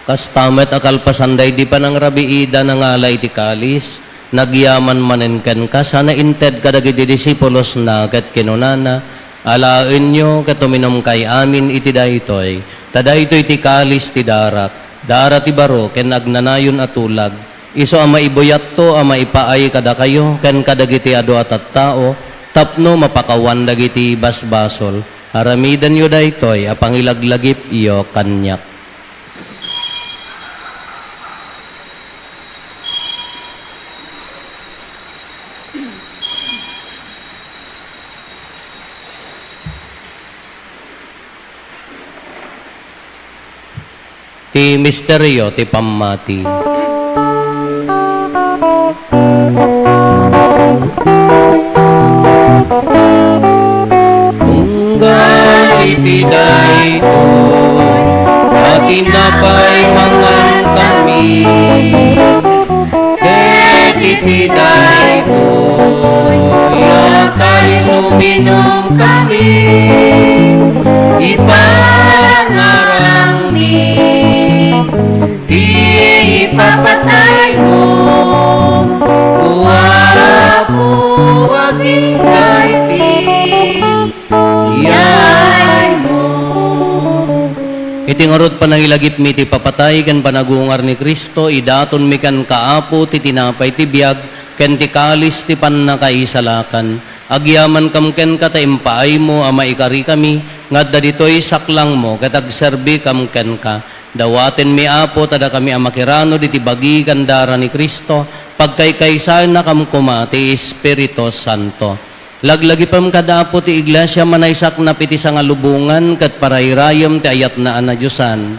Kasta met a kalpasan daydi panangrabiida, nangala iti kalis, nagyaman manen kenka, sana inted kadagiti disipulosna, ket kinunana, "Alaenyo ket uminumkay amin iti daytoy, ta daytoy ti kalis ti darak, dara ti baro ken agnanayon a tulag, isu a maibuyatto a maipaay kadakayo ken kadagiti adu a tattao tapno mapakawan dagiti basbasol. Aramidenyo daytoy a pangilaglagipyo kaniak." Ti misterio ti pammati. Tunggal iti daytoy a tinapay mangankami, ket iti daytoy a kalis uminumkami, ipangarangmi ti ipapataymo, O Apo, agingga iti iyaymo. Iti ngarud, panangilagipmi ti ipapatay ken panagungar ni Cristo, idatonmi kenka, Apo, ti tinapay ti biag ken ti kalis ti pannakaisalakan. Agyamankam kenka ta impaaymo a maikarikami nga adda ditoy saklangmo ket agserbikam kenka. Dawatenmi, Apo, ta dakami a makiranod iti bagi ken dara ni Cristo, pagkaykaysaennakam koma ti Espiritu Santo. Laglagipem kad Apo ti Iglesia a naisaknap iti sangalubongan ket parayrayem ti ayatna a nadiosan.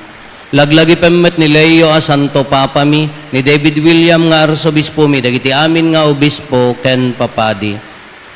Laglagipem met ni Leo a Santo Papami, ni David William nga Arsobispomi, dagiti amin nga obispo ken papadi.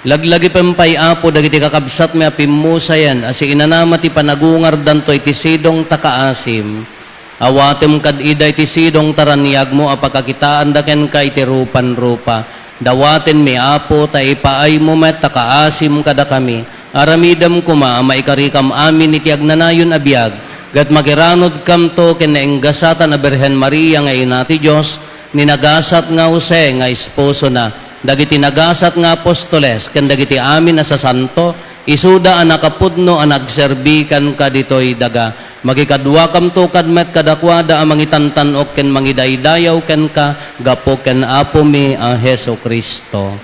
Laglagipem pay, Apo, dagiti kakabsatmi a pimmusayen a siinanama ti panagungardanto iti sidong ta kaasim. Awatem kad ida iti sidong ta raniagmo a pakakitaanda kenka iti rupan-rupa. Dawatenmi, Apo, ta ipaaymo met ta kaasim kadakami. Aramidem koma a maikarikam amin iti agnanayon a biag, ket makiranodkamto ken nainggasatan a Birhen Maria nga Ina ti Dios, ni nagasat nga Jose nga esposona, dagiti nagasat nga apostoles, ken dagiti amin a sasanto, isuda a nakapudno a nagserbi kenka ditoy daga. Makikaduakamto kad met kadakuada a mangitantan-ok ken mangidaydayaw kenka gapu ken Apomi a Jesu-Cristo.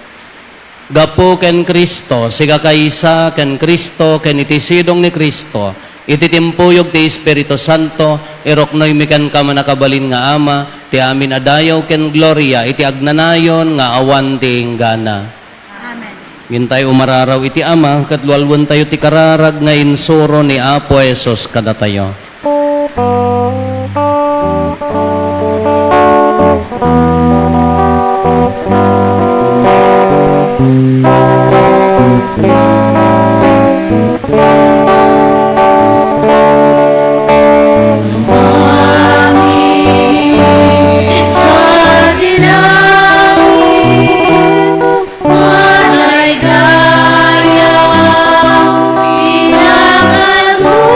Gapu ken Cristo, sigakaysa ken Cristo, ken iti sidong ni Cristo, iti timpuyog ti Espiritu Santo, iruknoymi kenka, mannakabalin nga Ama, ti amin a dayaw ken gloria iti agnanayon nga awan ti inggana. Amen. Intayo umararaw iti Ama, ket lualuentayo ti kararag nga insuro ni Apo Jesus kadatayo. Manay daya, inanganmo.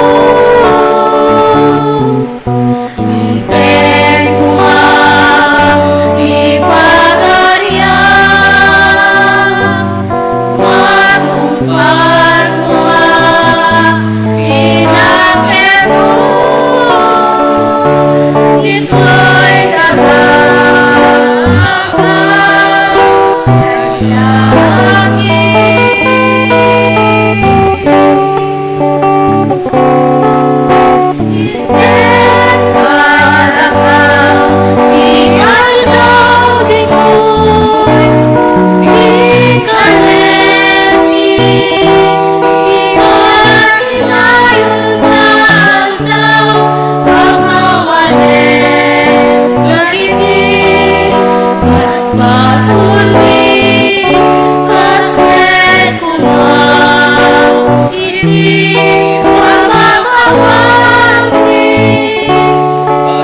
Tungteng koma ti pagarian, matungpal koma ti nakemmo. Ditoy daga, Tinayon nga aldaw, pakawanen dagiti basbasolmi, kas met koma iti pamakawanmi,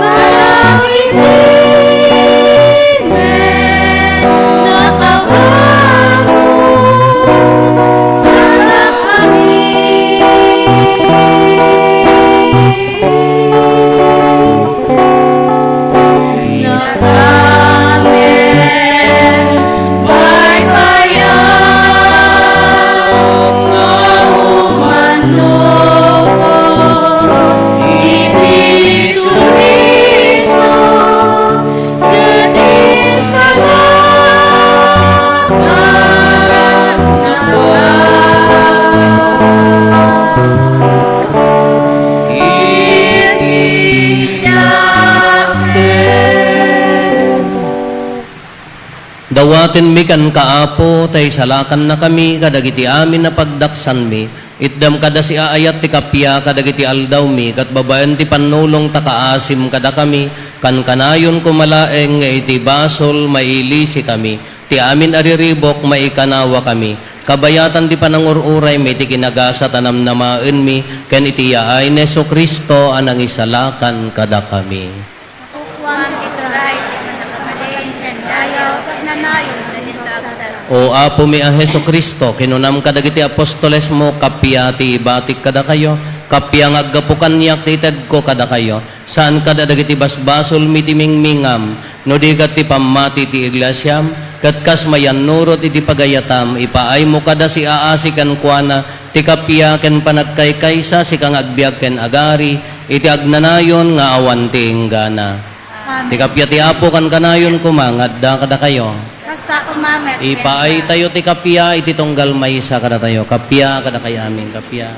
kadagiti met nakabasol kadakami. Nakamen, baybayan, nga umanogo iti suriso. Ket insalakanaka iti dakes. Dawatenmi kenka, Apo, ta isalakannakami kadagiti amin a pagdaksanmi. Itdam kada siaayat ti kappia kadagiti aldawmi, ket babaen ti pannulong ta kaasim kadakami, kankanayon koma laeng nga iti basol mailisikami, ti amin a riribuk maikanawakami, kabayatan ti panangur-uraymi ti kinagasat a namnamaenmi, ken iti yaay ni Jesu-Cristo a nangisalakan kadakami. Makukuam ti turay, ti pannakabalin, ken dayaw, ket nanayon nga agserbi. O Apomi a Jesu-Cristo, kinunam kadagiti apostolesmo, kappia ti ibatik kadakayo, kappia nga aggapu kaniak ti itedko kadakayo. Saan kada dagiti basbasolmi ti mingmingam, no di ket ti pammati ti iglesiam, ket kas mayannurot iti pagayatam, ipaaymo kada siaasi kenkuana, ti kappia ken panagkaykaysa, sika nga agbiag ken agari, iti agnanayon nga awan ti inggana. Amen. Ti kappia ti Apo kankanayon koma nga adda kadakayo. Kasta koma met kenka. Ipaaytayo ti kappia iti tunggal maysa kadatayo. Kappia kadakayo amin, kappia.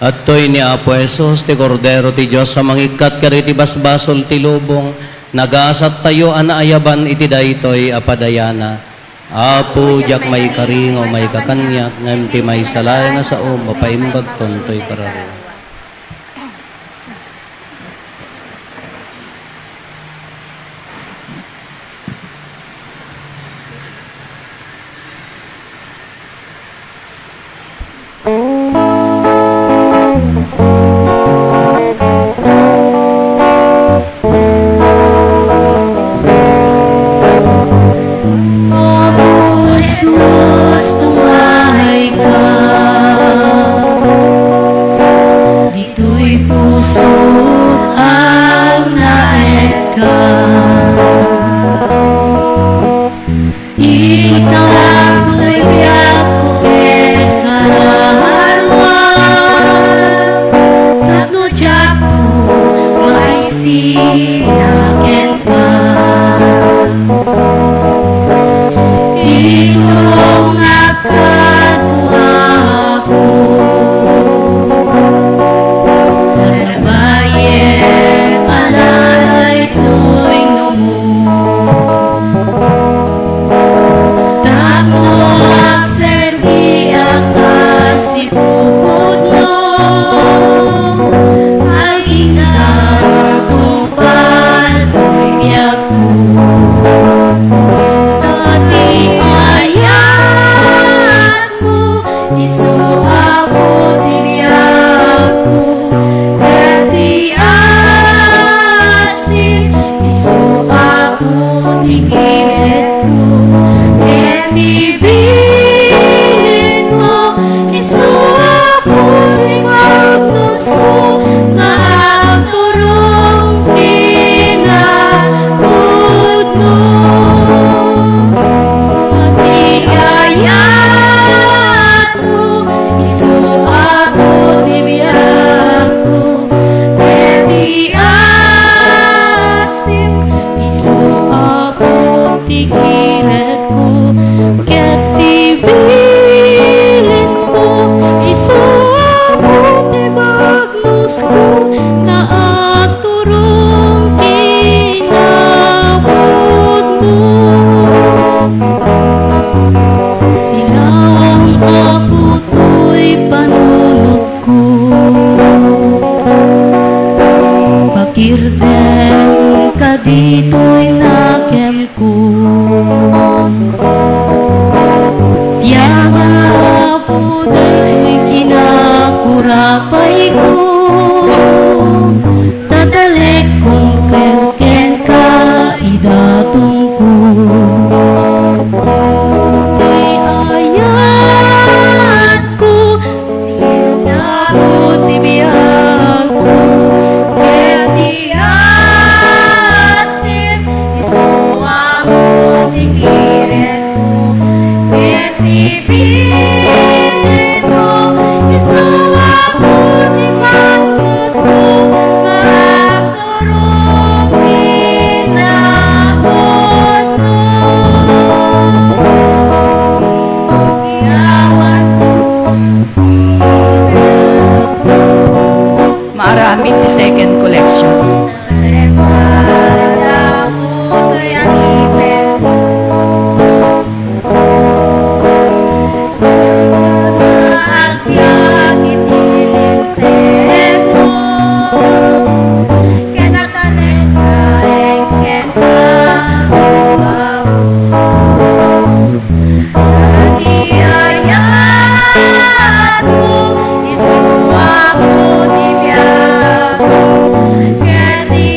Adtoy ni Apo Jesus, ti Kordero ti Dios a mangikkat kadagiti basbasol ti lubong, nagasattayo a naayaban iti daytoy a padayana. Apo, diak maikari nga umayka kaniak, ngem ti maysa laeng a sao, mapaimbagton toy kararua. Apo Jesus, umayka. Ditoy pusok agnaedka. Intaw toy biagko ken kararua, tapno diakto maisina kenka. Iturongak kenka, Apo, ta baybayen a daytoy numo. Tapno agserbiak a sipuputmo, agingga tungpal toy biagko. Ta ti ayat mo, isu Apo ti biagko, ket ti asip, isu Apo ti kiretko, ket ti bilinmo, isu Apo ti bagnusko, nga agturong kinapudno. Ti ayat Isu Apo ti biagko, ket ti asip, isu Apo ti kiretko, ket ti bilinko, isu Apo ti bagnusko, nga agturong kinapudno. Silaam, Apo, toy panunotko. Pakirdenka ditoy nakemko. Piagan, Apo, daytoy kinakurapayko. Tatalekon ken kenka idatongko. Ti ayatko, isu Apo ti biagko, ket ti asip, isu Apo ti kiretko, ket ti bilinko, isu Apo ti bagnusko, nga agturong kinapudno. Maaramid ti second collection. Ti ayatmo, isu Apo ti biagko, ket ti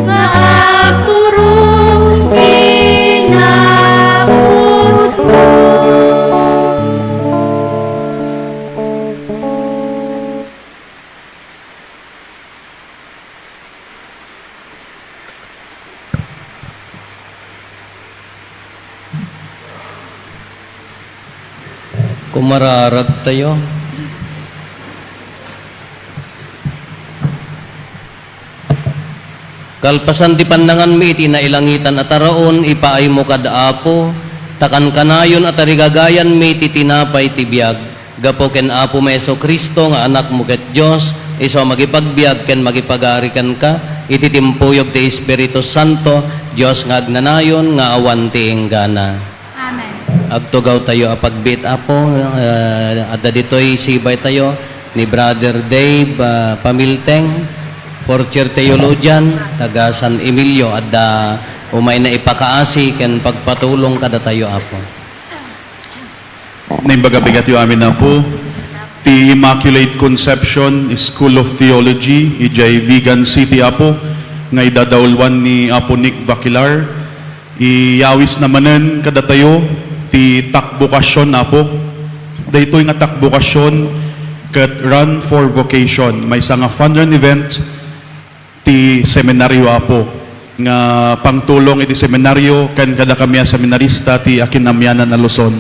nga agturong kinapudno. Kumararag tayo. Kalpasan ti pannanganmi iti nailangitan a taraon, ipaaymo kad Apo, ta kankanayon a tarigagayanmi ti tinapay ti biag. Gapu ken Apomi Jesu-Cristo nga Anakmo ket Dios, isu a mangipagbiag ken mangipagari kenka, iti timpuyog ti Espiritu Santo, Dios nga agnanayon nga awan ti inggana. Amen. Agtugaw tayo a pagbiit, Apo. Ah, adda ditoy sibay tayo ni Brother Dave, ah, Pamilteng, fourth year theologian, taga San Emilio. Adda umay na ipakaasi ken pagpatulong kadatayo, Apo. Naimbag a bigatyo amin, Apo, ti Immaculate Conception School of Theology idiay Vigan City, Apo, nga idadauluan ni Apo Nick Vaquilar. Iyawisna manen kadatayo ti Tak Bokasyon, Apo. Daytoy nga Tak Bokasyon ket Run for Vocation, maysa nga fun run event ti seminaryo, Apo, nga pangtulong iti seminaryo ken kadakami a seminarista ti Akinamianan a Luzon.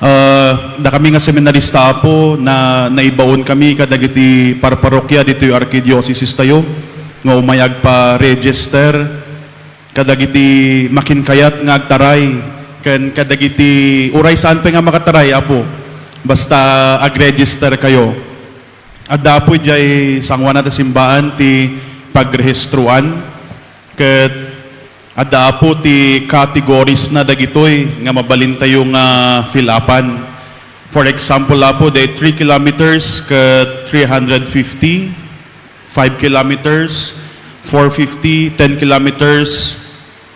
Ah, dakami nga seminarista, Apo, na naibaon kami kadagiti parparokya ditoy arkidiocese tayo nga umay agpa-register kadagiti makinkayat nga agtaray ken kadagiti uray saan pay nga makataray, Apo, basta ag-register kayo. Adda, Apo, idiay sangoanan a simbaan ti pagrehistroan, ket adda, Apo, ti categories na dagitoy nga mabalintayo nga fill upan. For example, Apo, diay three kilometers ket three hundred fifty, five kilometers, four fifty, ten kilometers,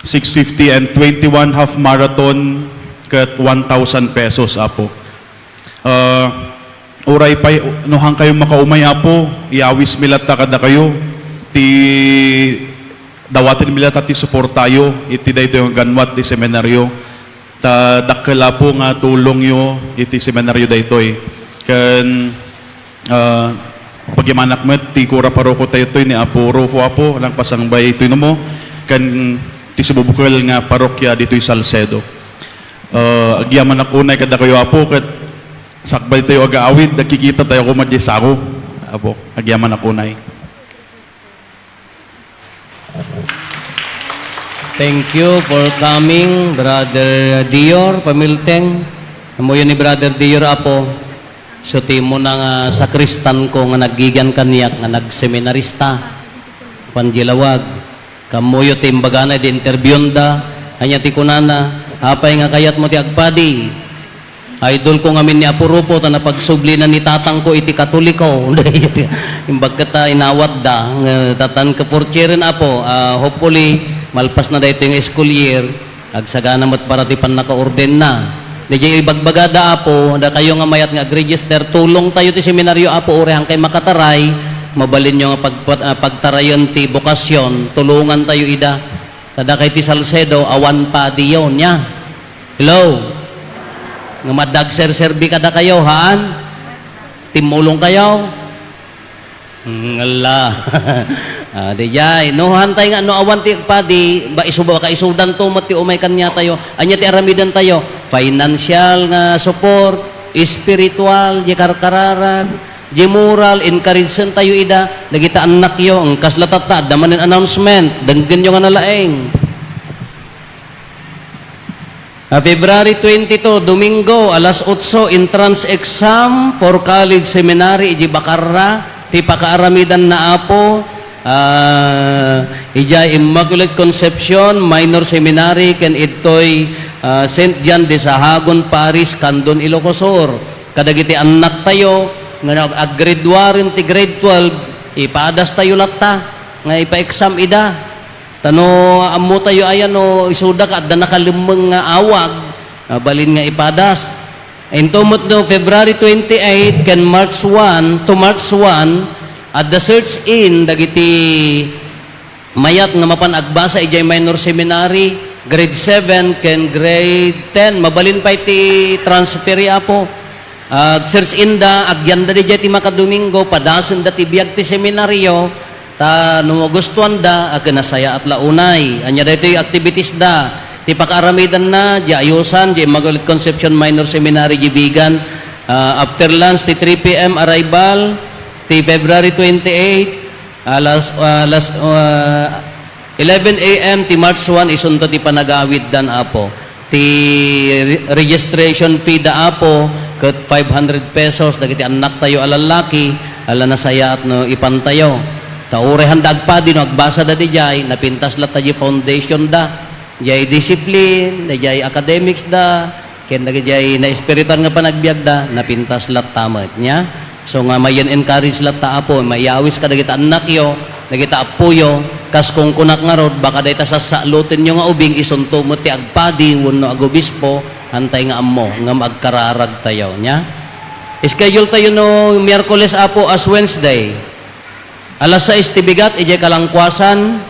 six fifty, and twenty-one half marathon ket one thousand pesos, Apo. Ah, uray pay, no, han kayo makaumay, Apo, iyawismi latta kadakayo ti dawatenmi latta ti suportayo iti daytoy nga ganwat ti seminaryo. Ta dakkel, Apo, nga tulongyo iti seminaryo daytoy. Ken, ah, pagyamanak met ti kura paroko tayo toy ni Apo Rufo, Apo, nagpasangbay toy no mo, ken ti sibubukel nga parokya ditoy Salcedo. Ah, agyamanak unay kadakayo, Apo, ket sakbay tayo agaawid, nagkikita tayo koma diay sango. Apo, agyamanak unay. Thank you for coming, Brother Dior Pamilteng. Ammoyo ni Brother Dior, Apo, isu ti immuna nga sakristanko nga naggigan kaniak nga nagseminarista. Apan di lawag. Ammoyo ti imbagana idi interbiunda, ania ti kunana, "Apay nga kayatmo ti agpadi?" Idol ko ngamin ni Apo Rufo, ta napagsublina ni tatangko iti Katoliko. Imbag ket ta inawatda, nga tatan ka fourth year-en, Apo. Ah, hopefully, malpas na daytoy nga school year, agsagana met para ti pannakaordenna. Diay ibagbagada, Apo, dakayo nga mayat nga ag-register, tulong tayo ti seminaryo, Apo, uray han kay makataray, mabalinyo nga pagpat-, ah, pagtarayen ti bokasyon, tulongan tayo ida. Ta dakay ti Salcedo, awan padiyo, nia? Hello? Nga madagserserbi kadakayo, haan? Timmulong kayo? Mm, ala. Ah, di jay. No, hantay nga, no, awan ti agpadi, ba, isu-, ba, kaisudan to, met ti umay kaniatayo. Ania ti aramiden tayo? Financial nga support, spiritual, di karkararan, di moral, encourage-en tayo ida, dagita annakyo, ang kasla tatta, adda manen announcement, denggenyo nga nalaeng. Ah, February twenty-two, Domingo, alas otso, entrance exam for college seminary, iji Bacarra, ti pakaaramidan na Apo, ah, ijay Immaculate Conception Minor Seminary, ken idtoy, ah, Saint John de Sahagun Parish, Candon, Ilocos Sur. Kadagiti annak tayo, nga nag-, ag-grade one ti grade twelve, ipadas tayo latta, nga ipa-exam ida. Ta no ammo tayo aya no isuda ka adda nakalemmeng nga awag, ah, balin nga ipadas. Into met no February twenty-eight ken March one to March one, adda search-in dagiti mayat nga mapan agbasa idiay minor seminary, grade seven ken grade ten. Mabalin pay ti transfer, Apo. Ag-search inda, agyanda didiay ti makadomingo, padasenda ti biag ti seminaryo, ta no magustuanda, a, ken nasayaat la unay. Ania daytoy activities da? Ti pakaaramidanna, di ayusan, di Immaculate Conception Minor Seminary, di Vigan. Ah, after lunch, ti three P M arrival, ti February twenty-eight, alas, ah, alas, ah, eleven A M ti March one, isunto ti panagawiddan, Apo. Ti re-, registration fee da, Apo, ket five hundred pesos, dagiti annaktayo a lallaki, ala nasayaat no ipantayo. Ta uray handa agpadi no agbasa da didiay, napintas latta di foundation da. Diay discipline, diay academics da, ken dagiti naespirituan nga panagbiag da, napintas latta met, nia? So nga, mayen encourage latta, Apo, maiyawis kadagiti annakyo, dagiti appoyo, kas kunkunak ngarud, baka dayta sassalutenyo nga ubing isunto met ti agpadi wenno agobispo, antay nga ammo, ngem agkararagtayo, nia? Schedule tayo no Miyerkules, Apo, as Wednesday. Alas sais ti bigat, idiay kalangkuasan,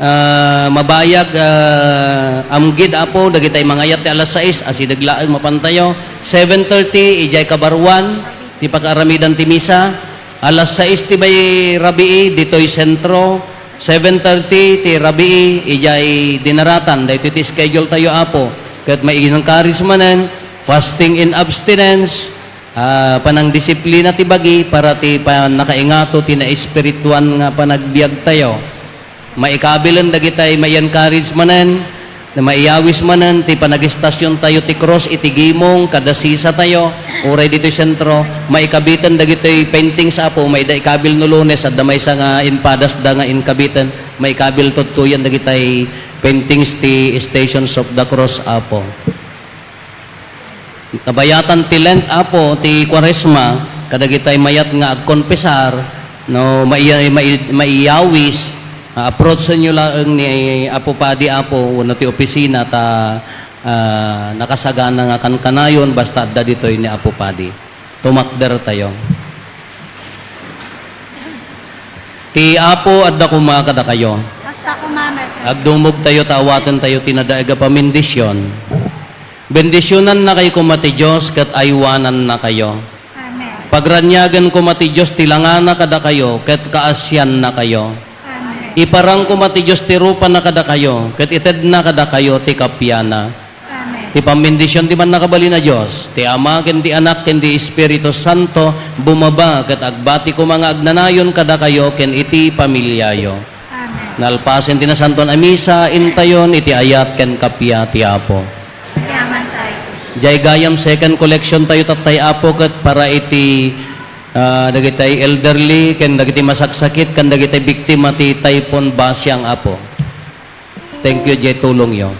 ah, mabayag, ah, amgid, Apo, dagitay mangayat ti alas sais, asideg laeng mapantayo. Seven thirty, idiay kabaruan, ti pakaaramidan ti misa. Alas sais ti may rabii, ditoy sentro. Seven thirty ti rabii, idiay dinaratan. Daytoy ti schedule tayo, Apo. Ket ma-encourage manen, fasting and abstinence, ah, panangdisiplina ti bagi para ti pannakaingato ti naespirituan nga panagbiagtayo. Maikabilen dagitay mai-encourage manen, maiyawis manen ti panagistasiontayo ti krus iti gimong kada sisatayo, uray ditoy sentro, maikabiten dagitoy paintings, Apo, maida ikabil no Lunes, adda maysa nga impadasda nga inkabiten, maikabil tudtoyen dagitay paintings ti Stations of the Cross, Apo. Kabayatan ti Lent, Apo, ti Kuaresma, kadagitay mayat nga agkonfesar, no, mai-, mai-, maiyawis, ah, approachenyo laeng ni Apo Padi, Apo, wenno ti opisina, ta, ah, nakasagana nga kankanayon, basta adda ditoy ni Apo Padi. Tumakdertayo. Ti Apo adda koma kadakayo. Kasta koma met. Agdumogtayo ta awatentayo ti nadaag a pamendisyon. Bendisionannakayo koma ti Dios ket aywanannakayo. Amen. Pagraniagen koma ti Dios ti langana kadakayo ket kaasiannakayo. Amen. Iparang koma ti Dios ti rupana kadakayo ket itedna kadakayo ti kapiana. Amen. Ti pammendision ti Mannakabalin a Dios, ti Ama, ken ti Anak, ken ti Espiritu Santo, bumaba ket agbati koma nga agnanayon kadakayo ken iti pamiliayo. Amen. Nalpasen ti Nasantoan a Misa, intayon iti ayat ken kappia ti Apo. Yaman tayo. Jay gayam second collection tayo tattay, Apo, ket para iti, ah, dagitay elderly, ken dagiti masaksakit, ken dagitay biktima ti Typhoon Basiang, Apo. Thank you, jay tulongyo.